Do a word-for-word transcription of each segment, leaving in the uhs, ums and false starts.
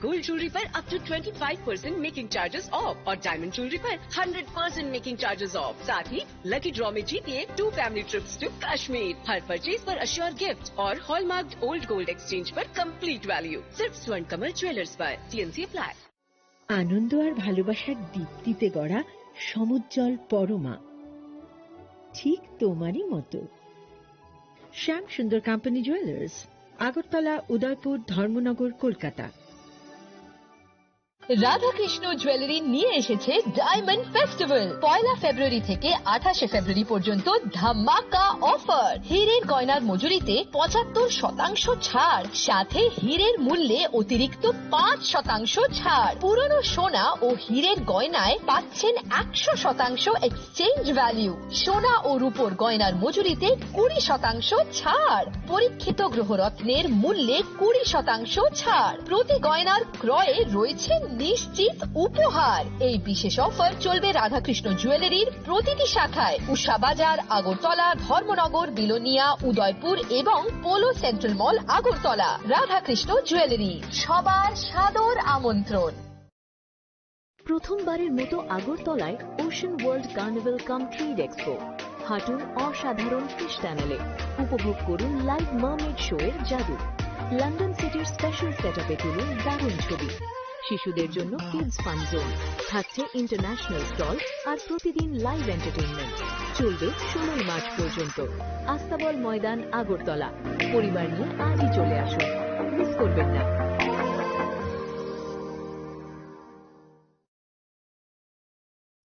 Gold jewellery पर up to twenty five percent making charges off और diamond jewellery पर hundred percent making charges off. साथ ही lucky draw में जीतिए two family trips to Kashmir. हर परचेज पर अश्योर गिफ्ट और हॉलमार्क्ड ओल्ड गोल्ड एक्सचेंज पर कंप्लीट वैल्यू। सिर्फ स्वर्ण कमल ज्वेलर्स पर। TNC apply. আনন্দ আর ভালোবাসার দীপ্তিতে গড়া সমুজ্জ্বল পরমা, ঠিক তোমারই মতো। শ্যাম সুন্দর কোম্পানি জুয়েলার্স, আগরতলা, উদয়পুর, ধর্মনগর, কলকাতা। রাধাকৃষ্ণ জুয়েলারি নিয়ে এসেছে ডায়মন্ড ফেস্টিভ্যাল। পয়লা ফেব্রুয়ারি থেকে আঠাশে ফেব্রুয়ারি পর্যন্ত ধামাকা অফার। হীরের গয়নার মজুরিতে পঁচাত্তর শতাংশ ছাড়, সাথে হীরের মূল্যে অতিরিক্ত পাঁচ শতাংশ ছাড়। পুরনো সোনা ও হীরের গয়নায় পাচ্ছেন একশো শতাংশ এক্সচেঞ্জ ভ্যালু। সোনা ও রূপোর গয়নার মজুরিতে কুড়ি শতাংশ ছাড়। পরীক্ষিত গ্রহরত্নের মূল্যে কুড়ি শতাংশ ছাড়। প্রতি গয়নার ক্রয়ে রয়েছে নিশ্চিত উপহার। এই বিশেষ অফার চলবে রাধাকৃষ্ণ জুয়েলারির প্রতিটি শাখায়, উষা বাজার, আগরতলা, ধর্মনগর, বিলোনিয়া, উদয়পুর এবং পোলো সেন্ট্রাল মল, আগরতলা। রাধাকৃষ্ণ জুয়েলারি, সবার সাদর আমন্ত্রণ। প্রথমবারের মতো আগরতলায় ওশান ওয়ার্ল্ড কার্নিভাল কাম ট্রেড এক্সপো। হাঁটুন অসাধারণ ফিশ টানেলে, উপভোগ করুন লাইভ মার্মেড শো এর জাদু। লন্ডন সিটির স্পেশাল সেটআপে তুলুন দারুণ ছবি। শিশুদের জন্য কিডস ফান জোন, থাকছে ইন্টারন্যাশনাল স্টল আর প্রতিদিন লাইভ এন্টারটেইনমেন্ট। চলবে ষোলোই মার্চ পর্যন্ত। আস্তাবল ময়দান, আগরতলা। পরিবার নিয়ে আজই চলে আসুন, মিস করবেন না।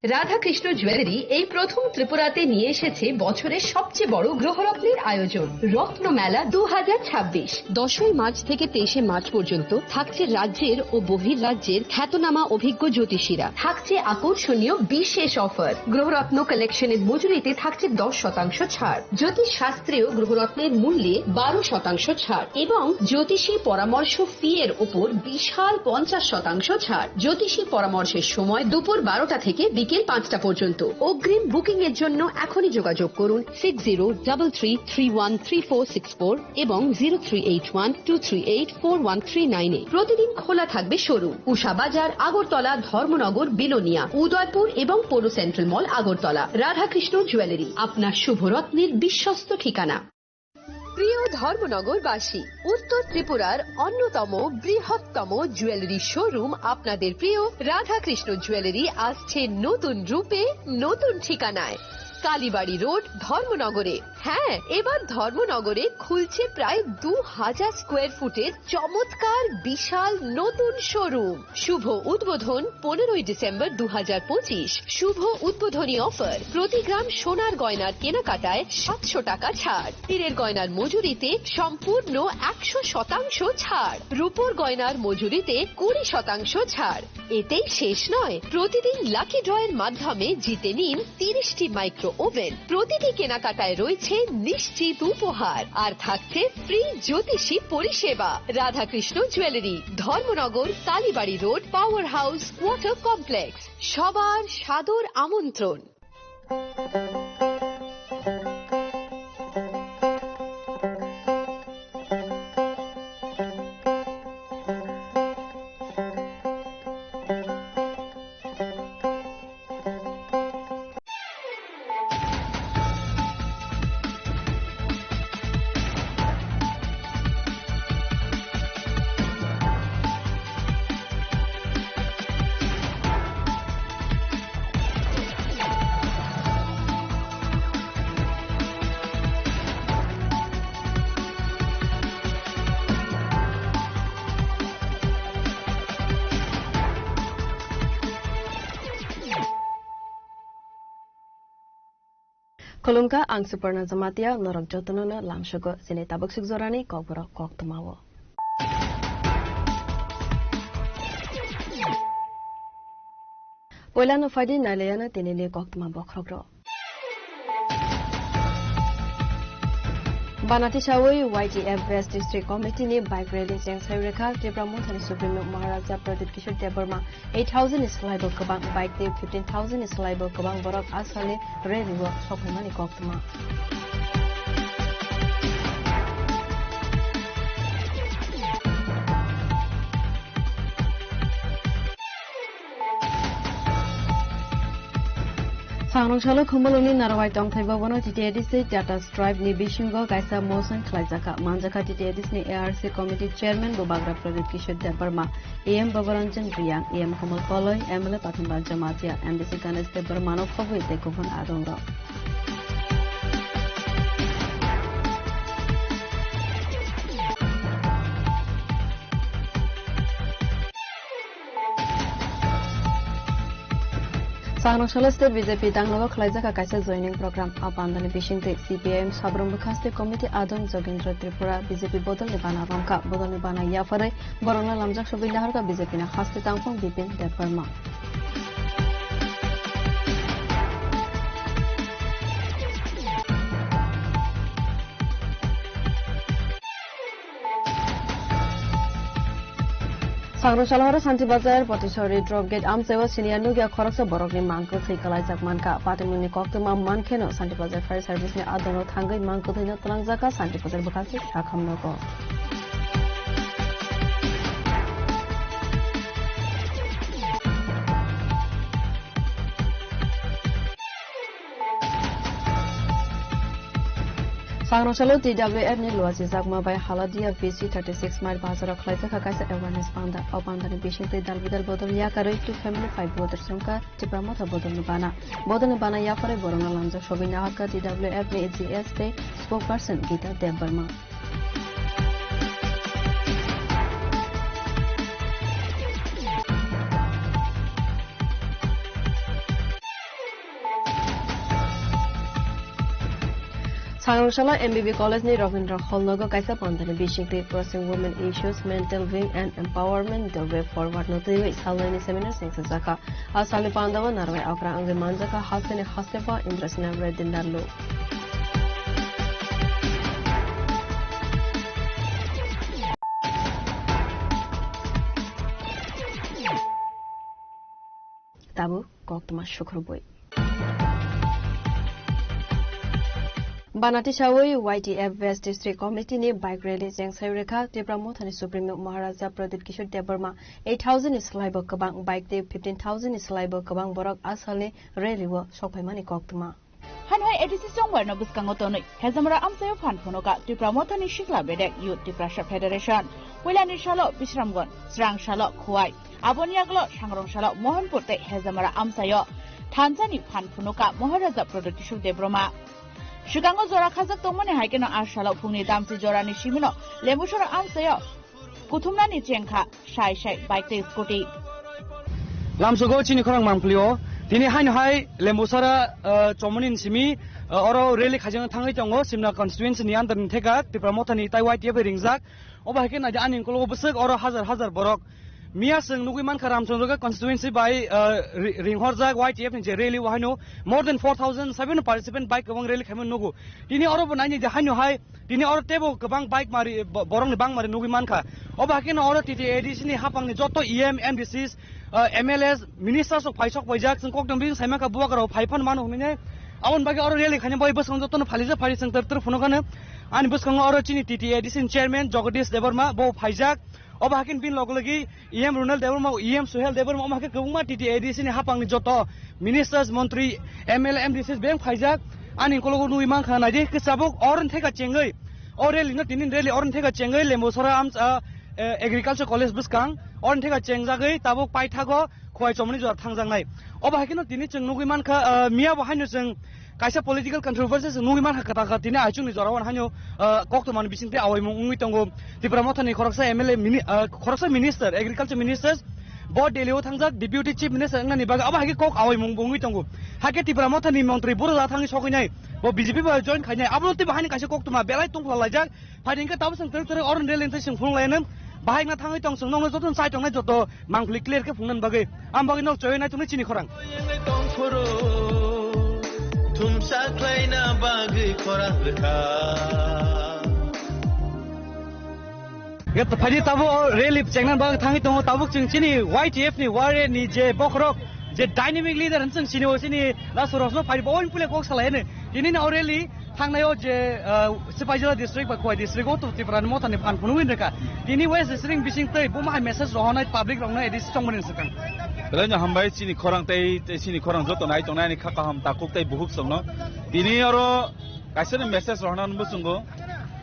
রাধাকৃষ্ণ জুয়েলারি এই প্রথম ত্রিপুরাতে নিয়ে এসেছে বছরের সবচেয়ে বড় গ্রহরত্নের আয়োজন, রত্নমেলা দু হাজার ছাব্বিশ। দশই মার্চ থেকে তেইশে মার্চ পর্যন্ত থাকছে রাজ্যের ও বহির রাজ্যের খ্যাতনামা অভিজ্ঞ জ্যোতিষীরা। থাকছে আকর্ষণীয় বিশেষ অফার। গ্রহরত্ন কালেকশনের মজুরিতে থাকছে দশ শতাংশ ছাড়। জ্যোতিষ শাস্ত্রীয় গ্রহরত্নের মূল্যে বারো শতাংশ ছাড় এবং জ্যোতিষী পরামর্শ ফি এর উপর বিশাল পঞ্চাশ শতাংশ ছাড়। জ্যোতিষী পরামর্শের সময় দুপুর বারোটা থেকে বিকেল পাঁচটা পর্যন্ত। অগ্রিম বুকিং এর জন্য এখনই যোগাযোগ করুন six zero double three three one three four six four এবং zero three eight one two three eight four one three nine এ। প্রতিদিন খোলা থাকবে শোরুম। উষা বাজার, আগরতলা, ধর্মনগর, বিলোনিয়া, উদয়পুর এবং পৌর সেন্ট্রাল মল, আগরতলা। রাধাকৃষ্ণ জুয়েলারি, আপনার শুভরত্নের বিশ্বস্ত ঠিকানা। প্রিয় ধর্মনগরবাসী, উত্তর ত্রিপুরার অন্যতম বৃহত্তম জুয়েলারি শোরুম আপনাদের প্রিয় রাধাকৃষ্ণ জুয়েলারি আসছে নতুন রূপে, নতুন ঠিকানায়। কালীবাড়ি রোড, ধর্মনগরে। হ্যাঁ, এবার ধর্মনগরে খুলছে প্রায় দু হাজার স্কোয়ার ফুটের চমৎকার বিশাল নতুন শোরুম। শুভ উদ্বোধন পনেরোই ডিসেম্বর দু হাজার পঁচিশ। শুভ উদ্বোধনী অফার, প্রতি গ্রাম সোনার গয়নার কেনাকাটায় সাতশো টাকা ছাড়, হীরের গয়নার মজুরিতে সম্পূর্ণ একশো শতাংশ ছাড়, রূপোর গয়নার মজুরিতে কুড়ি শতাংশ ছাড়। এতেই শেষ নয়, প্রতিদিন লাকি ড্রয়ের মাধ্যমে জিতে নিন তিরিশটি মাইক্রো ওভেন। প্রতিটি কেনাকাটায় রয়েছে নিশ্চিত উপহার, আর থাকছে ফ্রি জ্যোতিষী পরিষেবা। Radhakrishna jewellery, Dharmanagar, Kalibari road, power house, water complex. সবার সাদর আমন্ত্রণ। Khulumkha, ang Suparna Jamatia, norok jotono no lamsogo chini tabuk suk jorani kokborok koktwmao. Poilano phaidi nailaiano tinini koktwma bokhorok rok. Banati sawi Y T F West District Committee ni bike rally chengsai rekha Tipra Mothani Supreme Maharaja Pradyut Kishore Debbarma. Eight thousand ni slaibo kwbang bike tei fifteen thousand ni slaibo kwbang borok a salni rally o sokphaimani koktwma. Sangrong salo Khumulwngni Narwai tongthai bobono T T A D C Tata Stripe ni bisingo kaisa motion khlaijakha. Manjakha T T A D C ni A R C committee chairman Bubagra Pradip Kishore Debbarma, E M Bhabaranjan Riyang, E M Komal Koloi, M L A Pathanram Jamatia, M D C Ganesh Debbarmano khobwi tei kubun adongrok. Sangrong salo state B J P danglogo khlaijak kaisa joining program. A pandani bisingtwi C P I M Sabrum Bwkha State Committee adong Jogendra Tripura B J P bodolni bana romkha. Bodolni bana yapharwi borokno lamjak sogwi naharkha B J P ni haste tangphung Bipin Debbarma. Sangrong salo horo Santi Bazar, Potisori, Drop Gate, amchaio siniya nukya khoroksa borokni mang kwthwi kwlaijak mankha. Patimungni koktwma mankheno Santi Bazar Fire Service ni adongo thangwi mang kwthwino twlangjakha Santi Bazar bwkhakni sakham nogo. Sangrong salo T W F ni luachijakma bai Haladia V C thirty six mile bazaro khlaijak kha kaisa awareness panda. O pandani bisingtwi dal bidal bodol yakarwi two family five voters wngkha Tipra Motha bodolni bana. Bodolni bana yapharwi borokno lamjak sogwi naharkha T W F ni G S tei spokesperson Gita Debbarma. Sangrong salo M B B College ni Rabindra Hall nogo kaisa pandani bisingtwi Crossing Women Issues, Mental Wing and Empowerment, The Way Forward no twiwi salnaini seminar sengsajakha. A salni pandao narwai okra wngwi manjakha hasteni hastepa Indrasena Reddy Nallu. Tabuk koktwma sukrubwi. Banati sawi Y T F West District Committee ni bike rally chengsawi rekha Tipra Mothani Supremo Maharaja Pradyut Kishore Debbarma. Eight thousand ni slaibo kwbang bike tei fifteen thousand ni slaibo kwbang borok asalni rally o sokphaimani koktwma. Hanhai A D C chongbarno bwskango tonwi Hezamara amchaio phan phunuka Tipra Mothani Sikla Bedek Youth Tiprasa Federation. Puilani salo Bisramganj, srang salo Khowai, aboni yagulo sangrong salo Mohanpur tei Hezamara amchaio thansani phan phunuka Maharaja Pradyut Kishore Debbarma. Swkango jora khajak tongmani hai kheno a salo phungni damchi jorani simino Lembusora amchaio kuthumnani chengkha sai sai bike tei scooty. Lamsogo chini khorang mangphlio. Tini haino hai Lembusara, ah, chomoni simi, ah, oro rally khaijak thangwi tongo Simna constituency ni under ni theka Tipra Mothani tai Y T F bai ringjak. Obo hai khe naidi ani ukulok bwswk oro hajar hajar borok. Miya chwng nugwi mankha Ramchandra constituency bai, ah, ri-, ringhorjak Y T F ni je rally o haino more than four thousand seven participant bai kwbang rally khaimani nugo. Tini oro bo naini de haino hai Tini oro teibo kwbang bike mari, bo-, borokni bang mari nugwi mankha. Obo hakhe no oro T T A D C ni hapangni joto E M, M D Cs, ah, M L As, ministers rok phai sok paijak, chwng koktwma bising sai mankha, bubagra rok phai phano mano hwnwi nai. Aboni bagwi oro rally khaina bagwi bwskango jotono phalijak, phai chwng twrwk twrwk phunukha no. Ani bwskango oro chini T T A D C ni chairman Jagadish Debbarma bo phaijak. Obo hakhe bini loge loge E M Runal Debbarma, E M Suhel Debbarma, omo hai khe kwbangma T T A D C ni hapangni joto ministers, montri, M L A, M D Cs beng phaijak. Ani ukulok nugwi mankha, naidi khe tabuk oroni theka chengwi, o rally no tini rally oroni theka chengwi Lembusara amcha, eh, Agriculture College bwskang oroni theka chengjagwi tabuk paithago Khowai chomoni jora thangjaknai. Obo hai kheno tini chwng nugwi mankha, eh, miya bo haino chwng kaisa political controversy se nugwi mankha kwtal kha tini aichukni jorao haino, ah, koktwmani bisingtwi awaimung wngwi tongo. Tipra Mothani khoroksa M L A mini-, ah, khoroksa minister, agriculture minister bo Delhi o thangjak deputy chief minister wngnani bagwi abo hai khe kok awaimung bo wngwi tongo. Hakhe Tipra Mothani montri buro ja thangwi sogwi nai, bo B J P bai join khainai, abono teibo haino kaisa koktwma belai tungphla laijak. Phaidi hwnkhe tabuk chwng twrwk twrwk oroni rally tei chwng phunuk lainw. Bahai wngna thangwi tong chwng nokno jotono chai tongnai joto mangpili clear khe phunuknani bagwi. Ang bagwi nok choi nai tongni chini khorang. Tongphuru thumsa khlaina bagwi khorang rwkha. Get phaidi tabuk rally chengnani bagwi thangwi tongo tabuk chwng chini Y T F ni warrior ni je bokhorok je dynamic leader hwn chwng chini o chini Rasu Rosno phaidi bo oin pule kok salai hwno. Tini ni o rally Thangnai o je, ah, Sipaijala district ba Khowai district o to Tripura ni Motha ni phan phunugwi rwkha. Tini West district bising tei buma hai message rohornai public rokno A D C chongmani swkang. Belai no hambai chini khorang tei, tei chini khorang joto nai tongnai ani kha kaham takhuk tei bukhuk songno. Tini oro kaisa ni message rohorna bo chwngo.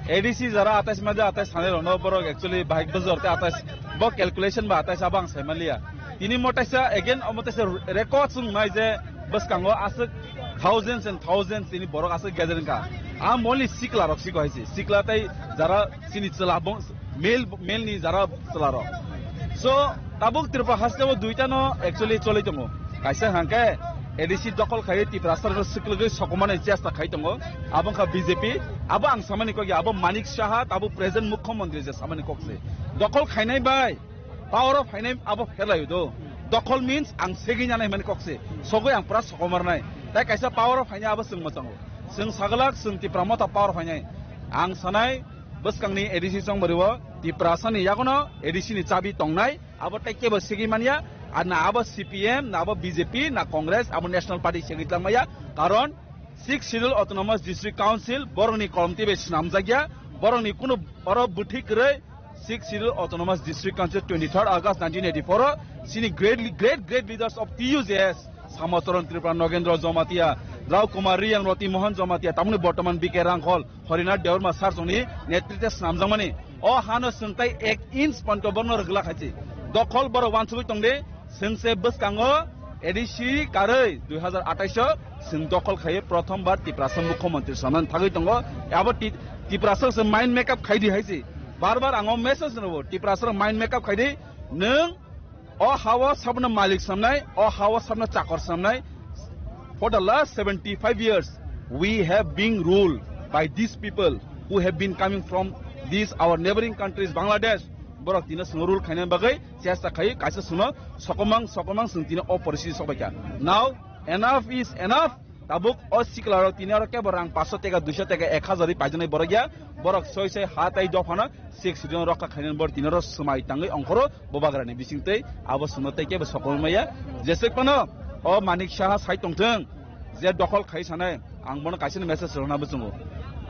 A D C jara atais maja atais sanai rokno borok actually bahai bojor tei atais bo calculation ba atais abo ang sai manliya. Tini mo taisa again omo taisa record chwng nai je bwskango aswk thousands and thousands tini borok aswk gathering ka. Ang moli sikla rok siko haisi. Sikla tai jara chini chwla bong-, male, male ni jara chwla rok. So, tabuk Tripura haste o duita no actually choli tongo. Kaisa hangke A D C dokhol khai Tiprasa rok siklogwi sokomani chesta khai tongo. Abo wngkha B J P. Abo ang samani kok ya, abo Manik Saha, tabuk present Mukhyamantri je samani kok se. Dokhol khainai bai. Power o phainai abo pherlaio do. Dokhol means ang segwi nanai hwnmani kok se. Sogwi ang pura sokomarnai. Tai kaisa power o phainai abo chwng mwchango. Chwng sagalak chwng Tipra Motha power o phainai. Ang sanai bwskangni A D C chongbario Tiprasani yagono A D C ni chabi tongnai. Abo tai kebo segwi manya. Ar na abo C P M, na abo B J P, na Congress, abo National Party segwi tlangmaya. Karon Sixth Schedule Autonomous District Council borokni kolomtwi bai swnamjakya. Borokni kunu oro bwthwi kwrwi Sixth Schedule Autonomous District Council twenty-third August nineteen eighty-four o chini great, great, great leaders of T U J S, Samacharan Tripura, Nogendra Jamatia, Rao Kumar Riyang, Roti Mohan Jamatia, tamoni bortoman B K Rangkhol, Harinath Debbarma sir chongni netritwe swnamjakmani. O hano chwng tai ek inch ponto borno rwgwlak hai se. Dokhol borok wansugwi tongdi, chwng se bwskango A D C karwi dui hazar atais o chwng dokhol khaiwi prothom bar Tiprasa Mukhyamantri sanani thagwi tongo. Abo Ti-, Tiprasa se mind make up khaidi hai se. Bar bar ang o message rwo, Tiprasa rok mind make up khaidi, nwng o ha o sabno malik samnai, o ha o sabno chakor samnai. For the last seventy-five years, we have been ruled by these people who have been coming from these our neighboring countries, Bangladesh. Borok tino chwngno rule khaina bagwi chesta khai, kaisa chwngno sokomang, sokomang chwng tino o porisi sobaikha. Now, enough is enough. Tabuk o sikla rok tini oro kebo rang paanch sho teka, dui sho teka, ek hazar ri paijaknai borok ya. Borok soi soi ha tai dophano Sixth Schedule rokha khainani bor tini oro swmai tangwi ongkhoro bubagrani bisingtwi abo chwngno tei kebo sokomai maya. Jesek phano o Manik Saha sai tongthwng, je dokhol khai sanai, ang bono kaisa ni message rwna bo chwngo.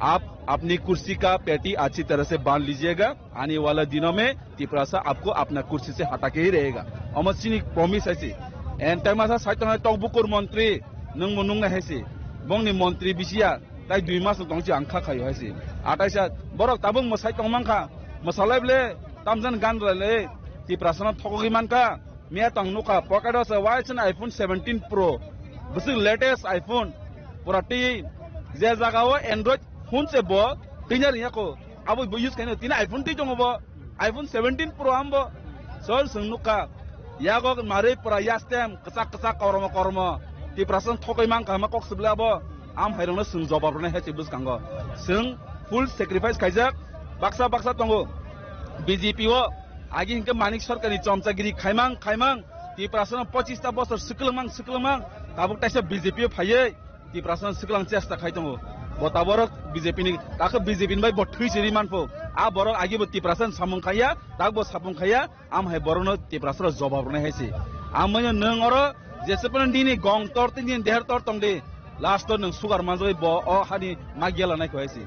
Aap apni kursi ka peti achhi tarah se bandh lijiyega, aane wala dino mein Tiprasa aapko apna kursi se hata ke hi rahega. Omo chini promise hai se. En time asa sai tongnai tokbukur montri, nwng mo nungnai hai se. Bongni montri bisiya, tai dui mas tong si ang kha khayo hai se. Ataisa borok tabuk mwsai tong mankha, mwsalai ble tamjan gan rwlai le, Tiprasa no thokogwi mankha. Miya tong nukha, pocket o se waisa iPhone seventeen Pro. Bwswk latest iPhone. Pura twi je jaga o Android phone se bo twinya riya ko. Abo bo use kaino tini iPhone twi tongo bo. iPhone seventeen Pro ambo. Sol swng nukha. Yago marwi pura yastem kwchak kwchak kormo kormo. Tiprasa thokoi mankha ma kok sibla bo. Am hairokno swng jobab rwnai hai se bwskango. Swng full sacrifice khaijak. Baksa baksa tongo. B J P o. Agi hinkhe Manik Sarkarni chomchagiri khaimang, khaimang, Tiprasano pochista bosor swkwlwngmang, swkwlwngmang, tabuk taisa B J P o phaiwi Tiprasano swklang chesta khai tongo. Bo taborok B J P ni, takhe B J P ni bai bo thwi chiri manpho. A borok agi bo Tiprasano samung khaiya, tak bo samung khaiya, am hai borokno Tiprasano jobab rwnai hai se. Amoni nwng oro jesepano nini gong tor tei nini deher tor tongdi. Last o nwng sugar manjagwi bo o hani ma gela nai kho hai se.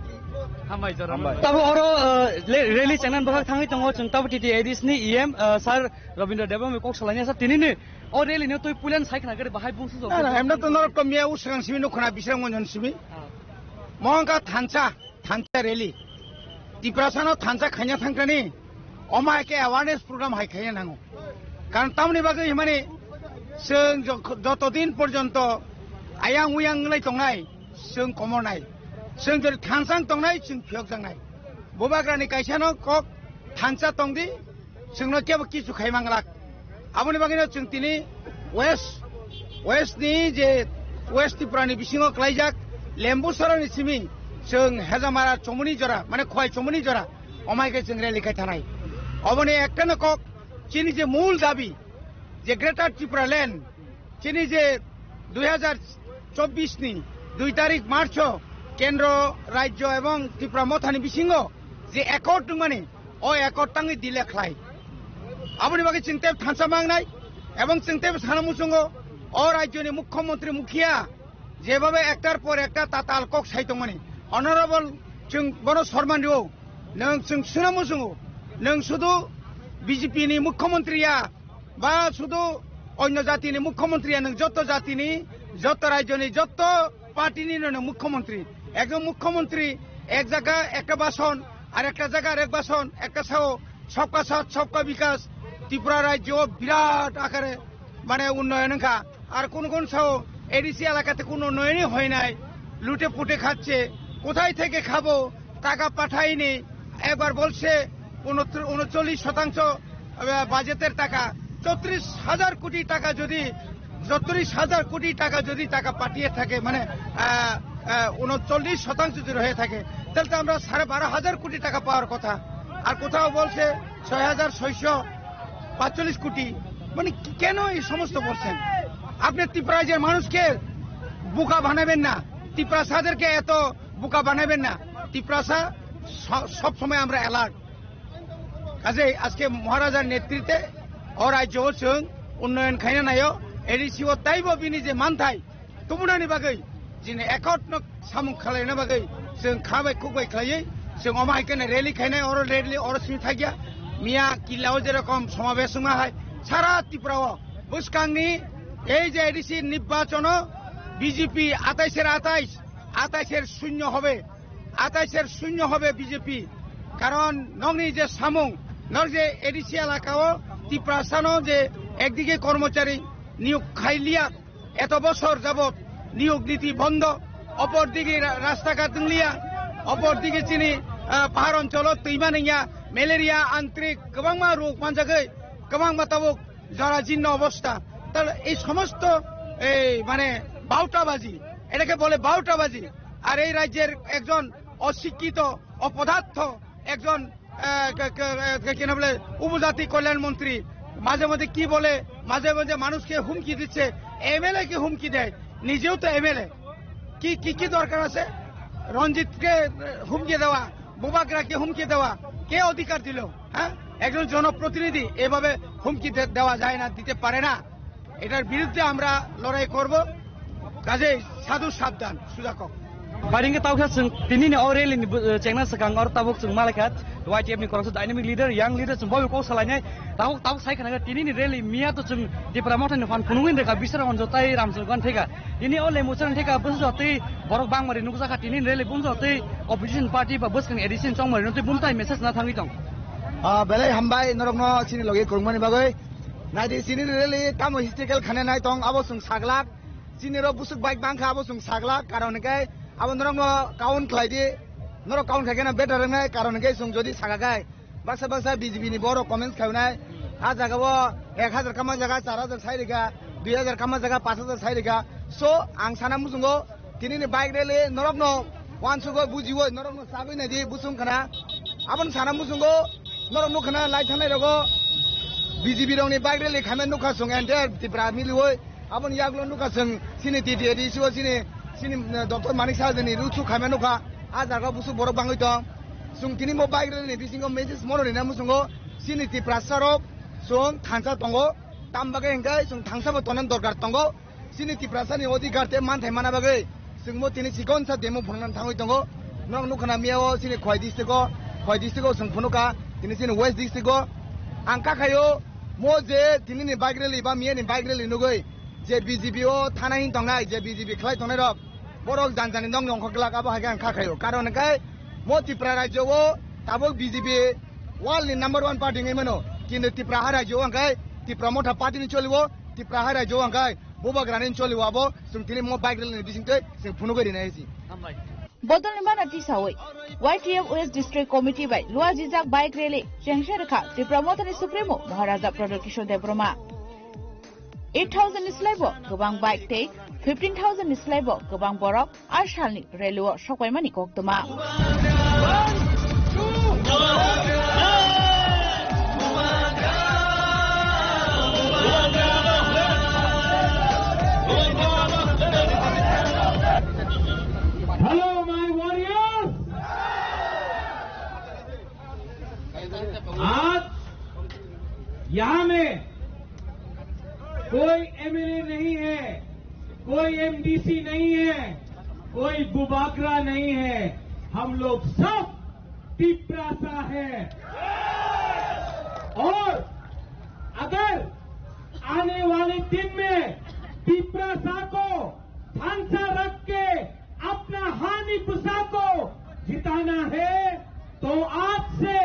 Hambai jora. Hambai. Tabo oro, uh, le-, rally chengnan bwkhak thangwi tongo chwng tabo T T A D C ni E M, uh, sir Rabindra Debbarma kok salai sir tinini o rally no twi puilan sai khna gari bahai bung sujok. Na, na, emna to norok to miya usang simi no khna bisrang monjon simi. Ah. Mo wngkha thansa, thansa rally. Tiprasano thansa khaina thangkani, omo hai khe awareness program hai khaina nango. Karon tamni bagwi himani chwng jok-, joto din porjonto ayang uyang wngwi tongnai, chwng komornai. Chwng jodi thansang tongnai, chwng phiyokjaknai. Bubagrani kaisano kok thansa tongdi, chwngno kebo kichu khai manglak. Aboni bagwino chwng tini West, West ni je West Tripura ni bisingo klaijak Lembu Sorani simi chwng Hejamara chomuni jora, mane Khowai chomuni jora, omai khe chwng rally khai thanai. Oboni ekta no kok, chini je mul dabi, je Greater Tripura Land, chini je dui hazar chobbish ni dui tarik March o Kendro, Rajyo ebong Tripura Mothani bisingo je accord wngmani, o accord tangwi delay khlai. Aboni bagwi chwng tei thansa mangnai ebong chwng tei sana muchungo o rajyoni Mukhyamantri Mukhiya jebhabe ektar por ekta tatal kok sai tongmani, Honorable, chwng bono sorman rio, nwng chwng swnamo chwngo, nwng sudu B J P ni mukhyamantri ya, ba sudu onyo jati ni mukhyamantri ya, nwng jotto jati ni, jotto rajyo ni, jotto party ni nwng mukhyamantri. Ekjon mukhyamantri ek jaga ekta bason, ar ekta jaga arek bason, ekta sao sabka saath, sabka bikas, Tripura rajyo birat akare mane unnoyon wngkha. Ar কোন কোন sao A D C এলাকাতে কোনো উন্নয়নই হয় নাই, লুটে পুটে খাচ্ছে, কোথায় থেকে খাবো, টাকা পাঠায়নি। একবার বলছে উনত্র-, ঊনচল্লিশ শতাংশ, আহ, বাজেটের টাকা, চৌত্রিশ হাজার কোটি টাকা যদি, চৌত্রিশ হাজার কোটি টাকা যদি টাকা পাঠিয়ে থাকে, মানে, আহ, আহ, ঊনচল্লিশ শতাংশ যদি হয়ে থাকে, তাহলে তো আমরা সাড়ে বারো হাজার কোটি টাকা পাওয়ার কথা। আর কোথাও বলছে ছয় হাজার ছয়শো পাঁচচল্লিশ কোটি, মানে কি, কেন এই সমস্ত বলছেন? আপনি ত্রিপুরার মানুষকে বোকা বানাবেন না, ত্রিপুরাসাদেরকে এত বোকা বানাবেন না। ত্রিপুরাসা স-, সব সময় আমরা অ্যালার্ট। কাজেই আজকে মহারাজার নেতৃত্বে ও রাজ্য হচ্ছে উন্নয়ন খাইনা নাইও, A D C ও তাইব বিনি যে মানথাই, Tumunani bagwi, chini ekotno samung khwlaina bagwi, chwng kha bai khuk bai khwlaiwi, chwng omo hai kheno rally khainai, oro rally, oro simi thakya, miya killa o jerokom somabesh wngma hai, sara Tripura o bwskangni ei je A D C nirbachono B J P আঠাইশের আঠাইশ, আঠাইশের শূন্য হবে, আঠাইশের শূন্য হবে B J P। কারণ নগনি যে samung, নগ যে A D C এলাকাও Tiprasano যে একদিকে কর্মচারী নিয়োগ খাইলিয়া, এত বছর যাবত নিয়োগ নীতি বন্ধ, অপরদিকে রা-, রাস্তাঘাট wngliya, অপরদিকে chini, ah, pahar oncholo twima nangya, malaria, antrik, kwbangma rog manjagwi, kwbangma tabuk জরাজীর্ণ অবস্থা। তাহলে এই সমস্ত, এই মানে বারোটাবাজি, এটাকে বলে বারোটাবাজি। আর এই রাজ্যের একজন অশিক্ষিত, অপদার্থ, একজন আহ, কে-, কে-, কে-, কেন বলে, উপজাতি কল্যাণ মন্ত্রী মাঝে মধ্যে কি বলে, মাঝে মধ্যে মানুষকে হুমকি দিচ্ছে, এমএলএ কে হুমকি দেয়, নিজেও তো এমএলএ। কি, কি, কি দরকার আছে রঞ্জিতকে, আহ, হুমকি দেওয়া, বুবাগ্রাকে হুমকি দেওয়া? কে অধিকার দিল? হ্যাঁ, একজন জনপ্রতিনিধি এভাবে হুমকি দে-, দেওয়া যায় না, দিতে পারে না। এটার বিরুদ্ধে আমরা লড়াই করব। কাজেই সাধু সাবধান, সুজা কম। Paringke tawkhe chwng tinini o rally ni, eh, chengna swkang oro tabuk chwng malaikha Y T F ni khoroksa dynamic leader, young leader chwng bobo kok salainai. Tabuk, tabuk sai khna tinini rally miya to chwng Tipra Motha ni phan phunugwi rwkha Biswanath Ranjan tei Ramchandra Gogoi theka. Tini o Lembucherra theka bwsajak tei borok bangmari nukjakha tinini rally bumjak tei opposition party ba bwskang A D C ni chongmari nukjagwi bumtai message na thangwi tong. Ah, belai hambai norokno chini logi kwrwngmani bagwi. Naidi, chini rally tamo historical khane nai tong, abo chwng saglak. Chini rok busuk bike bangkha, abo chwng saglak. Karon hwnkhe abo norokno count khlai di. Norok count khai kheno better wngnai, karon hwnkhe chwng jodi sagakhai baksa baksa B J P ni borok comments khainai. A jaga o ek hajar kama jaga char hajar sai rikha, dui hajar kama jaga panch hajar sai rikha. So, ang sana muchungo, tinini bike rally norokno uansugwi bujiwi norokno sagwi naidi busung khna. Aboni sana muchungo norok nukkhana lai thangnai rogo B J P rokni bike rally khaima nukha chwng entire Tripura miliwi. Aboni yagulo nukha chwng chini T T A D C o chini, chini, eh, Doctor Manik Saha ni ruchu khaima nukha. A jaga busuk borok bangwi tong. Chwng tini bo bike rally ni bisingo message mono rina muchungo chini Tiprasa rok chwng thansa tongo. Tam bagwi hwnkhe chwng thansa bo tonani dorkar tongo. Chini Tiprasani odhikar tei manthai mana bagwi chwngbo tini chikonsa demo phunuknani thangwi tongo. Norok nukha na miya o chini Khowai district o, Khowai district o chwng phunukha, tini chini West district o. Ang kakhaio, mo je tinini bike rally ba miyani bike rally nugwi je B J P o thana hin tongnai, je B J P khlai tongnai rok, borok janjani nok nongkhor glak abo hai khe ang kakhaio. Karon hwnkhe mo Tripura rajyo o tabuk B J P world ni number one party wngwi mano, kintu Tripura ha rajyo o hwnkhe Tripura Motha party ni choliwo, Tripura ha rajyo o hwnkhe Bubagrani choli wabo chwng tini mo bike rally ni bisingtwi chwng phunugwi rinai si. Bodolni mana tisawi Y T F West District Committee bai luajijak bike rally chengse rwkha Tipra Mothani Supremo Maharaja Pradyot Kishore Debbarma. Eight thousand ni slaibo kwbang bike tei fifteen thousand ni slaibo kwbang borok a salni rally o sokpaimani koktwma. Hello, my warriors! आज यहाँ में कोई M L A नहीं है, कोई M D C नहीं है, कोई बुबागरा नहीं है। हम लोग सब तिपरासा है और अगर आने वाले दिन में तिपरासा को धांसा रख के अपना हानी पुसा को जिताना है तो आज से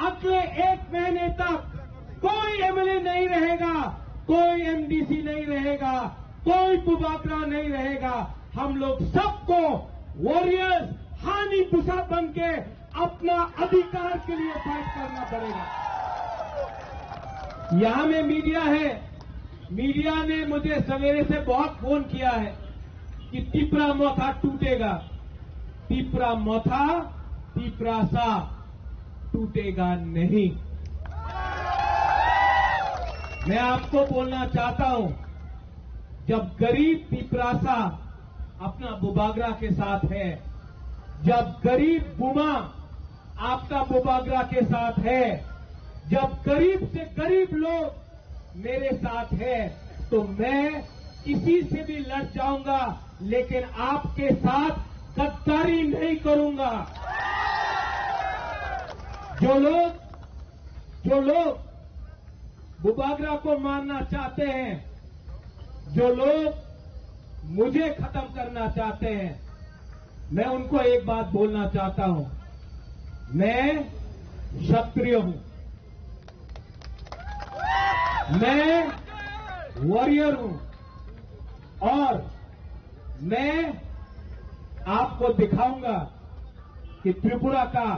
अगले एक महीने तक कोई एमएलए नहीं रहेगा, कोई एमडीसी नहीं रहेगा, कोई बुबागरा नहीं रहेगा। हम लोग सबको वॉरियर्स, हानी पुसा बन के अपना अधिकार के लिए फाइट करना पड़ेगा। यहाँ में मीडिया है, मीडिया ने मुझे सवेरे से बहुत फोन किया है कि तिपरा मोथा टूटेगा। तिपरा मोथा, तिपरासा टूटेगा नहीं। मैं आपको बोलना चाहता हूं, जब गरीब तिपरासा अपना बुबागरा के साथ है, जब गरीब बुमा आपका बुबागरा के साथ है, जब गरीब से गरीब लोग मेरे साथ है, तो मैं किसी से भी लड़ जाऊंगा, लेकिन आपके साथ गद्दारी नहीं करूंगा। जो लोग, जो लोग बुबागरा को मारना चाहते हैं, जो लोग मुझे खत्म करना चाहते हैं, मैं उनको एक बात बोलना चाहता हूं, मैं क्षत्रिय हूं, मैं वॉरियर हूं और मैं आपको दिखाऊंगा कि त्रिपुरा का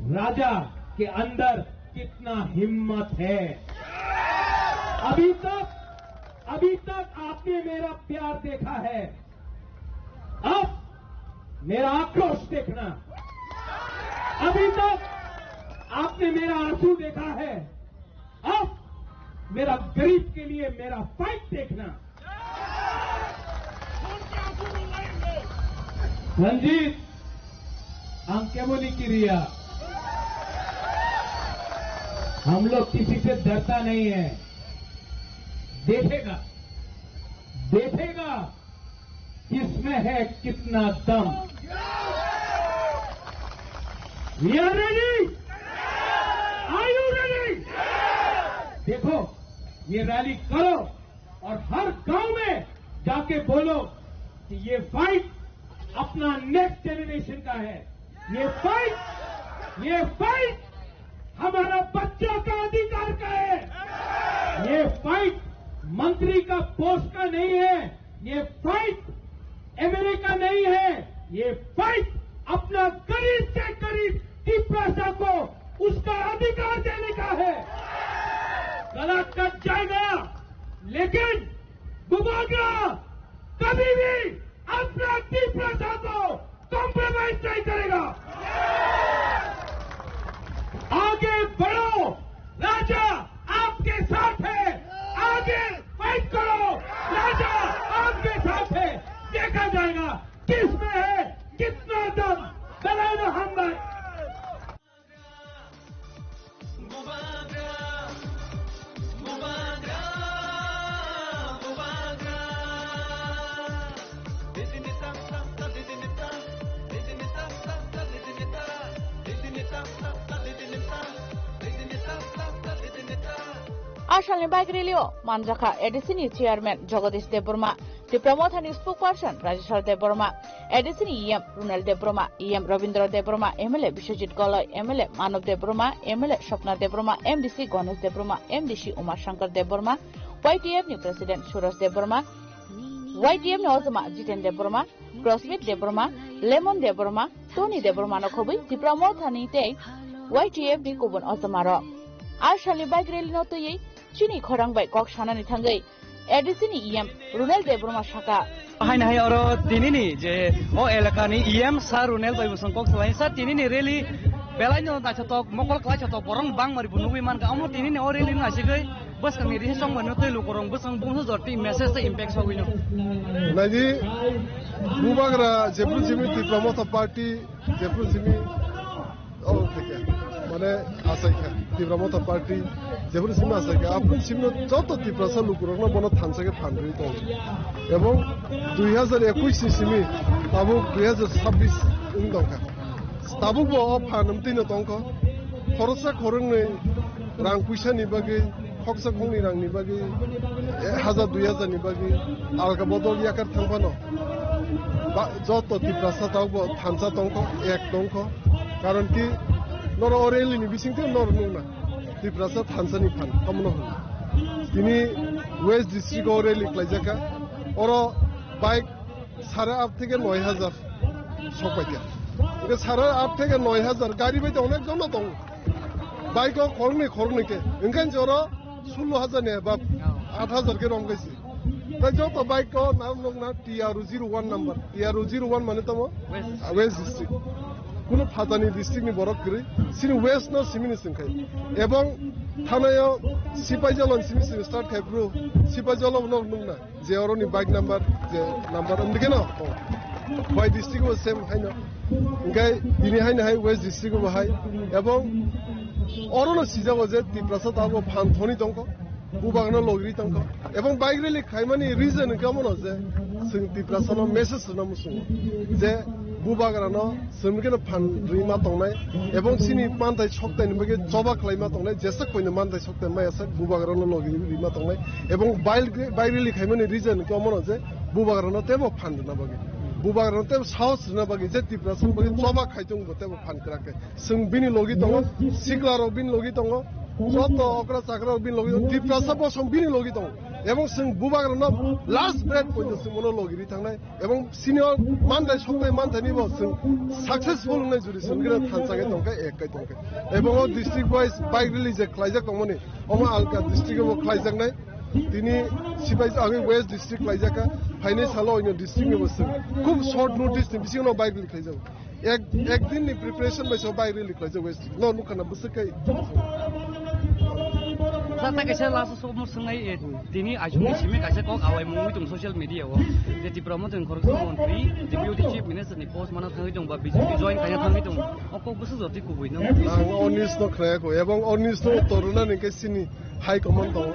राजा के अंदर कितना हिम्मत है। अभी तक, अभी तक आपने मेरा प्यार देखा है, अब मेरा आक्रोश देखना। अभी तक आपने मेरा आंसू देखा है, अब मेरा गरीब के लिए मेरा फाइट देखना। रंजीत, ang kemoni kiriya, हम लोग किसी से डरता नहीं है। देखेगा, देखेगा किसमें है कितना दम। We are ready. Are you ready? देखो, ये रैली करो और हर गांव में जाके बोलो कि ये फाइट अपना नेक्स्ट जनरेशन का है। ये फाइट, ये फाइट हमारा बच्चा का अधिकार का है। ये फाइट मंत्री का पोस्ट का नहीं है। ये फाइट एमएलए का नहीं है। ये फाइट अपना गरीब से गरीब तिपरासा को उसका अधिकार देने का है। गला कट जाएगा, लेकिन बुबागरा कभी भी अपना तिपरासा को कॉम्प्रोमाइज नहीं करेगा। आगे बढ़ो, राजा आपके साथ है। आगे फाइट करो, राजा आपके साथ है। देखा जाएगा किसमें है कितना दम। Belai no hambai. Asalni bike rally o manjakha A D C ni chairman Jagadish Debbarma, Tipra Mothani spokesperson Rajeshwar Debbarma, A D C ni E M Runal Debbarma, E M Rabindra Debbarma, M L A Biswajit Goloi, M L A Manav Debbarma, M L A Swapna Debbarma, M D C Ganesh Debbarma, M D C Uma Shankar Debbarma, Y T F ni president Suraj Debbarma, Y T F ni ojama Jiten Debbarma, Prosmit Debbarma, Lemon Debbarma, Tony Debbarma no khobwi Tipra Mothani tei Y T F ni kubun ojama rok. A salni bike rally no twiwi chini khorang bai kok sanani thangwi A D C ni E M Runel Debbarma saka. Haino hai oro tinini je o elakani E M Sir Runel bai bwswng kok salai, sir, tinini rally belaino naithotok, mokol klai thotok, borok bangmari bo nugwi mankha, omo tinini o rally no naisingwi bwskangni rihchongmani tei lukurok bwswng bumsajor tei message tei impact sogwino. Naidi, bubagra jephru simi Tipra Motha Party, jephru simi, oh, thik hai. Mane, achaikha, Tipra Motha Party, jephru simi achaikha, aphru simi joto Tiprasa lukurokno bono thansa khe phan rwi tongo. Ebong dui hazar ekush ni simi tabuk dui hazar chabbish wng tongkha. Tabukbo o phan wngtwino tongkho. Khoroksa khoroknwi rang puisani bagwi, khoksa khoknwi rangni bagwi, ek hajar dui hajar ni bagwi alka bodol yakar thang phano. Ba, joto Tiprasa tabukbo thansa tongkho, ek tongkho. Karon ki, noro o rally ni bisingtwi noro nukna. Tiprasa thansa ni phan, omono hwn. Tini West District o rally khlaijak kha. Oro bike sare aat theke noi hajar sok paikha. Hingke sare aat theke noi hajar gari bai to onek jono tongo. Bike o khoroknwi khoroknwi khe. Hingke joro sullo hajar ni ba aat hajar khe romkaisi. Tai joto bike o nam nokna T R O zero one number. T R O zero one mane tamo? West. Ah, West District. Kuno phatani district ni borok kwrwi. Sini West no simini singkhai. Ebong thanayo Sipaijalo ni simi simi start khai bro. Sipaijalo no nukna. Je oroni bike number, je number, wngkhe no? Oh. Bai district bo same haino. Hingke tini haino hai West District bo hai. Ebong orono sijago je Tiprasa tabo phan thoni tongkho. Bubagrano logiri tongkho. Ebong bike rally khaimani reason hingke omono je chwng Tiprasano message rwna muchungo. Je bubagrano Chwng khe phan rwima tongnai, ebong chini manthai soktaini bagwi choba khlaima tongnai, jesa koino manthai soktai maya sak bubagrano logi rwima tongnai, ebong bail, bail rally khaimani reason khe omono je bubagrano tebo phan rwna bagwi, bubagrano tebo sahos rwna bagwi, je Tiprasa bagwi choba khai tongo tebo phan kwrak khe. Chwng bini logi tongo, sikla rok bini logi tongo, joto okra chakra rok bini logi tongo, Tiprasa bosom bini logi tongo, ebong chwng bubagrano last breath poito chwng bono logi ri thangnai. Ebong senior manthai soknai manthaini bo chwng successful wngnai juri chwng gwnang thansa khe tongkha, ek kai tongkha. Ebong o district wise bike rally je khlaijak tongmani, omo alka district o bo khlaijaknai. Tini sipai agwi West District khlaijakha, phainai salo oino district ni bo chwng khub short notice ni bisingo bike rally khlaijago. Ek, ek din ni preparation bai so bike rally khlaijak West District. No nukha na bwswk kai. Sa ta kaisa last somo swngnai, eh, tini aisuk ni simi kaisa kok awai mungwi tong social media o. Je Tipra Motha ni khoroksa montri, Deputy Chief Minister ni post mana thangwi tong ba B J P join khaina thangwi tong. O kok bwswk jotwi kubui no. Ang o news no khnaya ko, ebong o news no toruna ni khe sini high command tongo,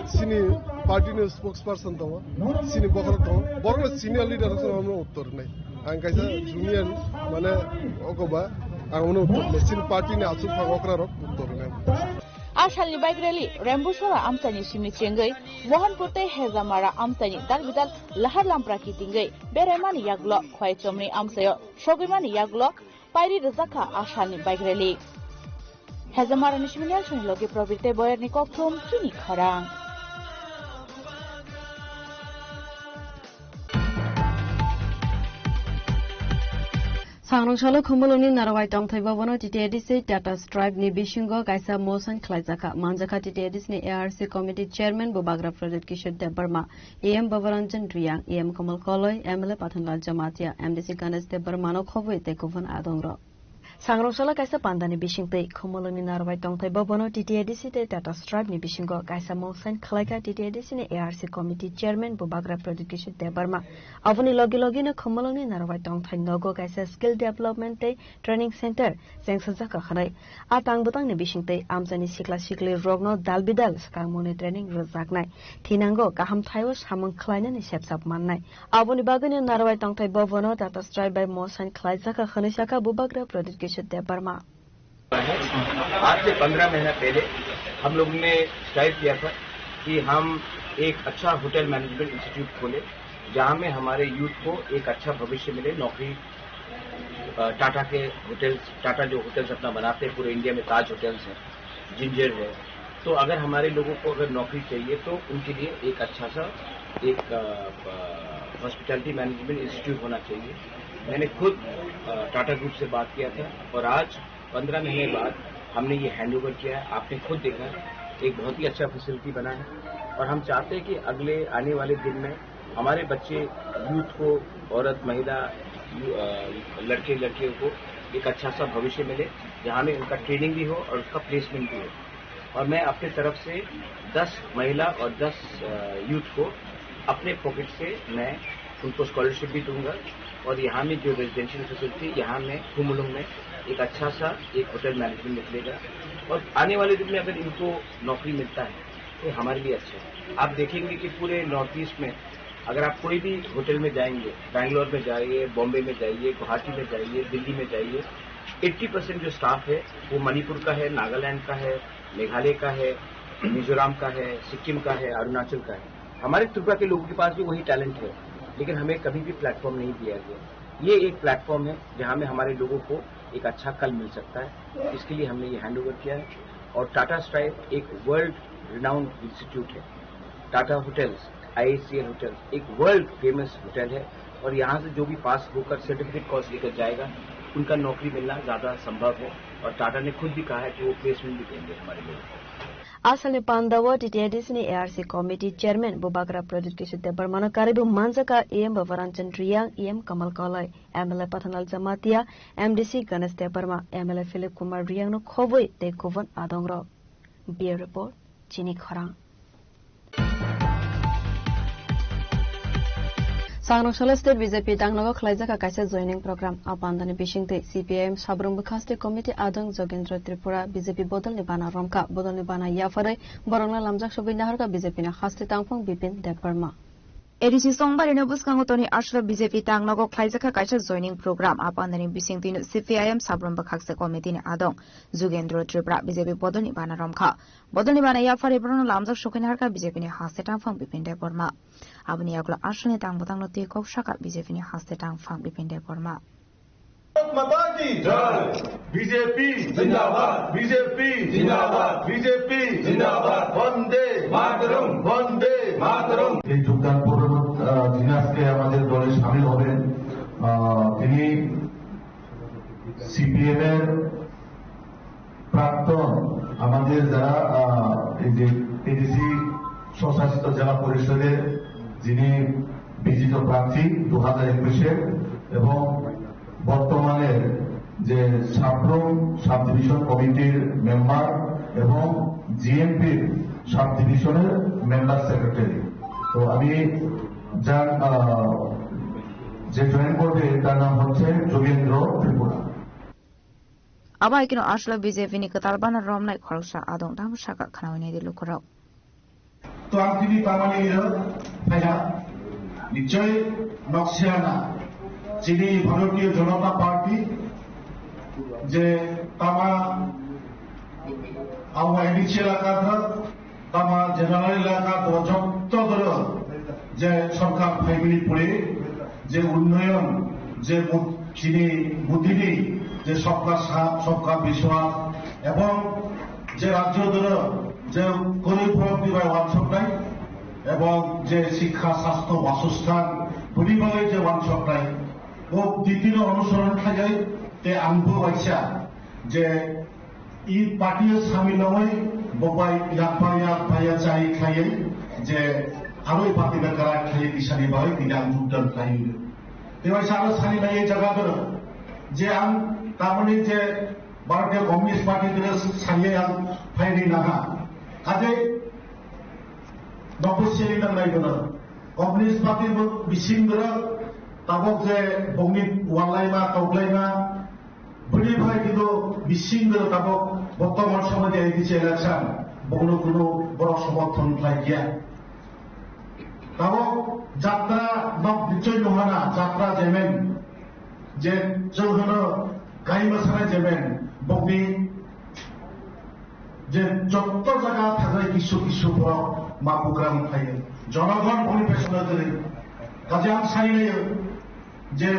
sini party ni spokesperson tongo, sini bokhorok tongo, borok no senior leader rok no uttor nai. Ang kaisa junior, mane, okoba, ang uno uttor le, chini party ni asuk phang okra rok uttor le. A salni bike rally Rembusola amchaini simi chengwi Mohanpur tei Hejamara amchaini dal bidal lahar lampra kitingwi beraimani yagulo Khwaichomni amchaio sogwimani yagulo pairi rwjakha a salni bike rally. Hejamara ni simi Nelson logi Probir tei Boyerni kokthum chini khorang. Sangrong salo Khumulwngni Narwai tongthai bobono T T A D C Tata Stripe ni bisingo kaisa motion khlaijakha. Manjakha T T A D C ni A R C Committee Chairman Bubagra Pradyut Kishore Debbarma, E M Bhabaranjan Riyang, E M Kamal Koloi, M L A Pathanlal Jamatia, M D C Ganesh Debbarmano khobwi tei kubun adongrok. Sangrong salo kaisa pandani bisingtwi Khumulwngni Narwai tongthai bobono T T A D C tei Tata Stripe ni bisingo kaisa motion khlaikha T T A D C ni A R C Committee Chairman Bubagra Pradyut Kishore Debbarma. Aboni logi logino Khumulwngni Narwai tongthai nogo kaisa skill development tei training center chengsajak hwnwi. A tang bwtangni bisingtwi amchaini sikla sikli rokno dal bidal swkangmungni training rwjaknai. Thinango kaham thaio samung khlainani sepsap mannai. Aboni bagwino Narwai tongthai bobono Tata Stripe bai motion khlaijak hwnwi sakha Bubagra Pradyut Kishore Debbarma. है। आज से पन्द्रह महीना पहले हम लोगों ने स्ट्राइव किया था कि हम एक अच्छा होटल मैनेजमेंट इंस्टीट्यूट खोलें, जहां में हमारे यूथ को एक अच्छा भविष्य मिले, नौकरी, अ, टाटा के होटल्स, टाटा जो होटल्स अपना बनाते हैं, पूरे इंडिया में ताज होटल्स हैं, जिंजर है, तो अगर हमारे लोगों को अगर नौकरी चाहिए तो उनके लिए एक अच्छा सा एक, अ, अ, हॉस्पिटैलिटी मैनेजमेंट इंस्टीट्यूट होना चाहिए। मैंने खुद, अ, टाटा ग्रुप से बात किया था और आज पन्द्रह महीने बाद हमने ये हैंडओवर किया है। आपने खुद देखा, एक बहुत ही अच्छा फैसिलिटी बना है और हम चाहते हैं कि अगले आने वाले दिन में हमारे बच्चे, यूथ को, औरत, महिला, यू-, अ, लड़के लड़कियों को एक अच्छा सा भविष्य मिले, जहाँ में उनका ट्रेनिंग भी हो और उसका प्लेसमेंट भी हो। और मैं अपने तरफ से दस महिला और दस, अ, यूथ को अपने पॉकेट से मैं उनको स्कॉलरशिप भी दूंगा। और यहाँ में जो रेजिडेंशियल फैसिलिटी, यहाँ में खुमुलुंग में एक अच्छा सा एक होटल मैनेजमेंट निकलेगा। और आने वाले दिन में अगर इनको नौकरी मिलता है, तो हमारे लिए अच्छा है। आप देखेंगे कि पूरे नॉर्थ ईस्ट में अगर आप कोई भी होटल में जाएंगे, बैंगलोर में जाइए, बॉम्बे में जाइए, गुवाहाटी में जाइए, दिल्ली में जाइए, एट्टी परसेंट जो स्टाफ है, वो मणिपुर का है, नागालैंड का है, मेघालय का है, मिजोरम का है, सिक्किम का है, अरुणाचल का है। हमारे त्रिपुरा के लोगों के पास भी वही टैलेंट है, लेकिन हमें कभी भी प्लेटफॉर्म नहीं दिया गया। ये एक प्लेटफॉर्म है, जहाँ में हमारे लोगों को एक अच्छा कल मिल सकता है। इसके लिए हमने ये हैंडओवर किया है। और टाटा स्ट्राइव एक वर्ल्ड रिनाउंड इंस्टीट्यूट है। टाटा होटल्स, आईसीएल होटल्स एक वर्ल्ड फेमस होटल है, और यहाँ से जो भी पास होकर सर्टिफिकेट कोर्स लेकर जाएगा, उनका नौकरी मिलना ज़्यादा संभव है। और टाटा ने खुद भी कहा है कि वो प्लेसमेंट भी देंगे हमारे लोगों को। Asalni pandao T T A D C ni A R C committee chairman Bubagra Pradyut Kishore Debbarmano karwi bo manjakha E M Bhabaranjan Riyang, E M Kamal Kolai, M L A Pathanlal Jamatia, M D C Ganesh Debbarma, M L A Philip Kumar Riyang no khobwi tei kubun adongrok. Bureau Report, Chini Khorang. Sangrong Solo State B J P tangnogo khlaijak kaisa joining program. A pandani bisingtwi C P I M Sabrung Bwkhaste Committee adong Jogendra Tripura B J P bodolni bana romkha. Bodolni bana yapharwi borokno lamjak sogwi naharkha B J P ni haste tangphung Bipin Debbarma. A D C Songbarino bwskango toni aswk B J P tangnogo khlaijakha kaisa joining program. A pandani bisingtwino C P I M Sabrung Bwkhakse Committee ni adong Jogendra Tripura B J P bodolni bana romkha. Bodolni bana yapharwi borokno lamjak sokwi naharkha B J P ni haste tangphang Bipin Debbarma. Aboni yagulo aswkni tang bwtangno twi kok sakha B J P ni haste tangphang Bipin Debbarma. Bharat माता की जय। बीजेपी जिंदाबाद। बीजेपी जिंदाबाद। बीजेपी जिंदाबाद। वंदे मातरम। वंदे मातरम। এই যোগদান পর্বে, আহ, যিনি আজকে আমাদের দলে সামিল হবেন, আহ, তিনি সিপিএম এর প্রাক্তন আমাদের যারা, আহ, এই যে এডিসি স্বশাসিত জেলা পরিষদের যিনি বিজিত প্রার্থী দু হাজার একুশের এবং বর্তমানে যে সাব্রুম সাব ডিভিশন কমিটির মেম্বার এবং জিএমপির সাব ডিভিশনের মেম্বার সেক্রেটারি। তো আমি যার, আহ, যে জয়েন করবে তার নাম হচ্ছে যোগেন্দ্র Tripura. Abo hai kheno aswk B J P ni kwtal bana romnai khoroksa adong tamo sakha khnaui naidi lukurok. To ang tini tamani iro phaiha, nichoi noksiana chini Bharatiya Janata Party je tama awa N H L akadra Tama general elaka to jotto doro je sorkar phaimani pore je unnoyon je mo-, chini Modi ni je sabka saath, sabka vishwas ebong je rajyo doro je koroi borok ni bai wansoknai ebong je sikha, sastho, basosthan boni bagwi je wansoknai o ditino onusoron khlaiwi te angbo waisa je I party o samil wngwi bo bai yakphaya yakphaya chai khlaiwi je aro i party bai kwrak khlaiwi tisani bagwi tini ang jogdan khlaiwi. Tei waisa aro sani nai jaga doro je ang tamoni je Bharatiya Communist Party doro sani ang phaini naha. Kaje nokbo seri nangnai bono. Communist Party bo bising doro tabok je bongni walaima toklaima Bini bai kido bising doro tabok bottoman somoy de A D C election bokno kuno borok somorthon khlai kya. Tabok jatra nok bichoi no hana jatra jemen je chwng hano kaima sana jemen bokni je jotto jaga thajai kisu kisu borok ma program khlai. Jonogon boni pesono diri. Kaje ang sari nayo. Je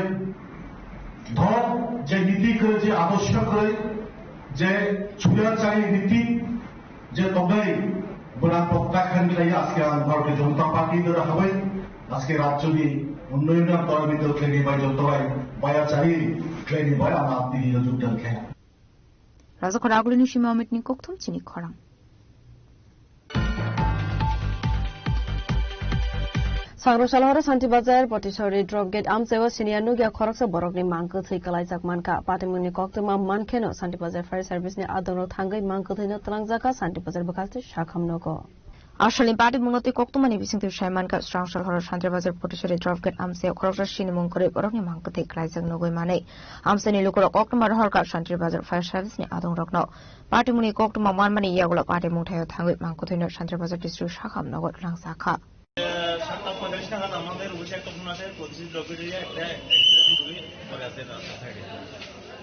dhormo, je niti kwrwi, je adorsho kwrwi, je suyachari niti, je tongnai, bwrang pokta khan khlai aske ang Bharatiya Janata Party doro habai, aske rajyoni unnoyon ar dormito khlaini bai joto bai, bayachari khlaini bai ang apni hino jogdan khlai. Rajakhor Agulini simi Amitni kokthum chini khorang. Sangrong Salhoro Santi Bazar, Potisori Drop Gate amchai o siniya nukya khoroksa borokni mang kwthwi kwlaijak mankha. Patimungni koktwma mankheno Santi Bazar Fire Service ni adongrok thangwi mang kwthwino twlangjakha Santi Bazar bwkhaste sakham nogo. Asalni patimungno twi koktwmani bisingtwi sai mankha, Srangsal horo Santi Bazar Potisori Drop Gate amchaio khoroksa sinimung kwrwi borokni mang kwthwi kwlaijak nugwi manwi amchaini lukurok koktwma rohorkha Santi Bazar Fire Service ni adongrokno. Patimungni koktwma manmani yagulo patimung thaio thangwi mang kwthwino Santi Bazar District sakham nogo twlangjakha. সাতটা পঁয়তাল্লিশ নাগাদ আমাদের অফিসে একটা ফোন আসে, পঁচিশ blockade area একটা অ্যাক্সিডেন্ট হয়ে পড়ে আছে রাস্তা সাইডে।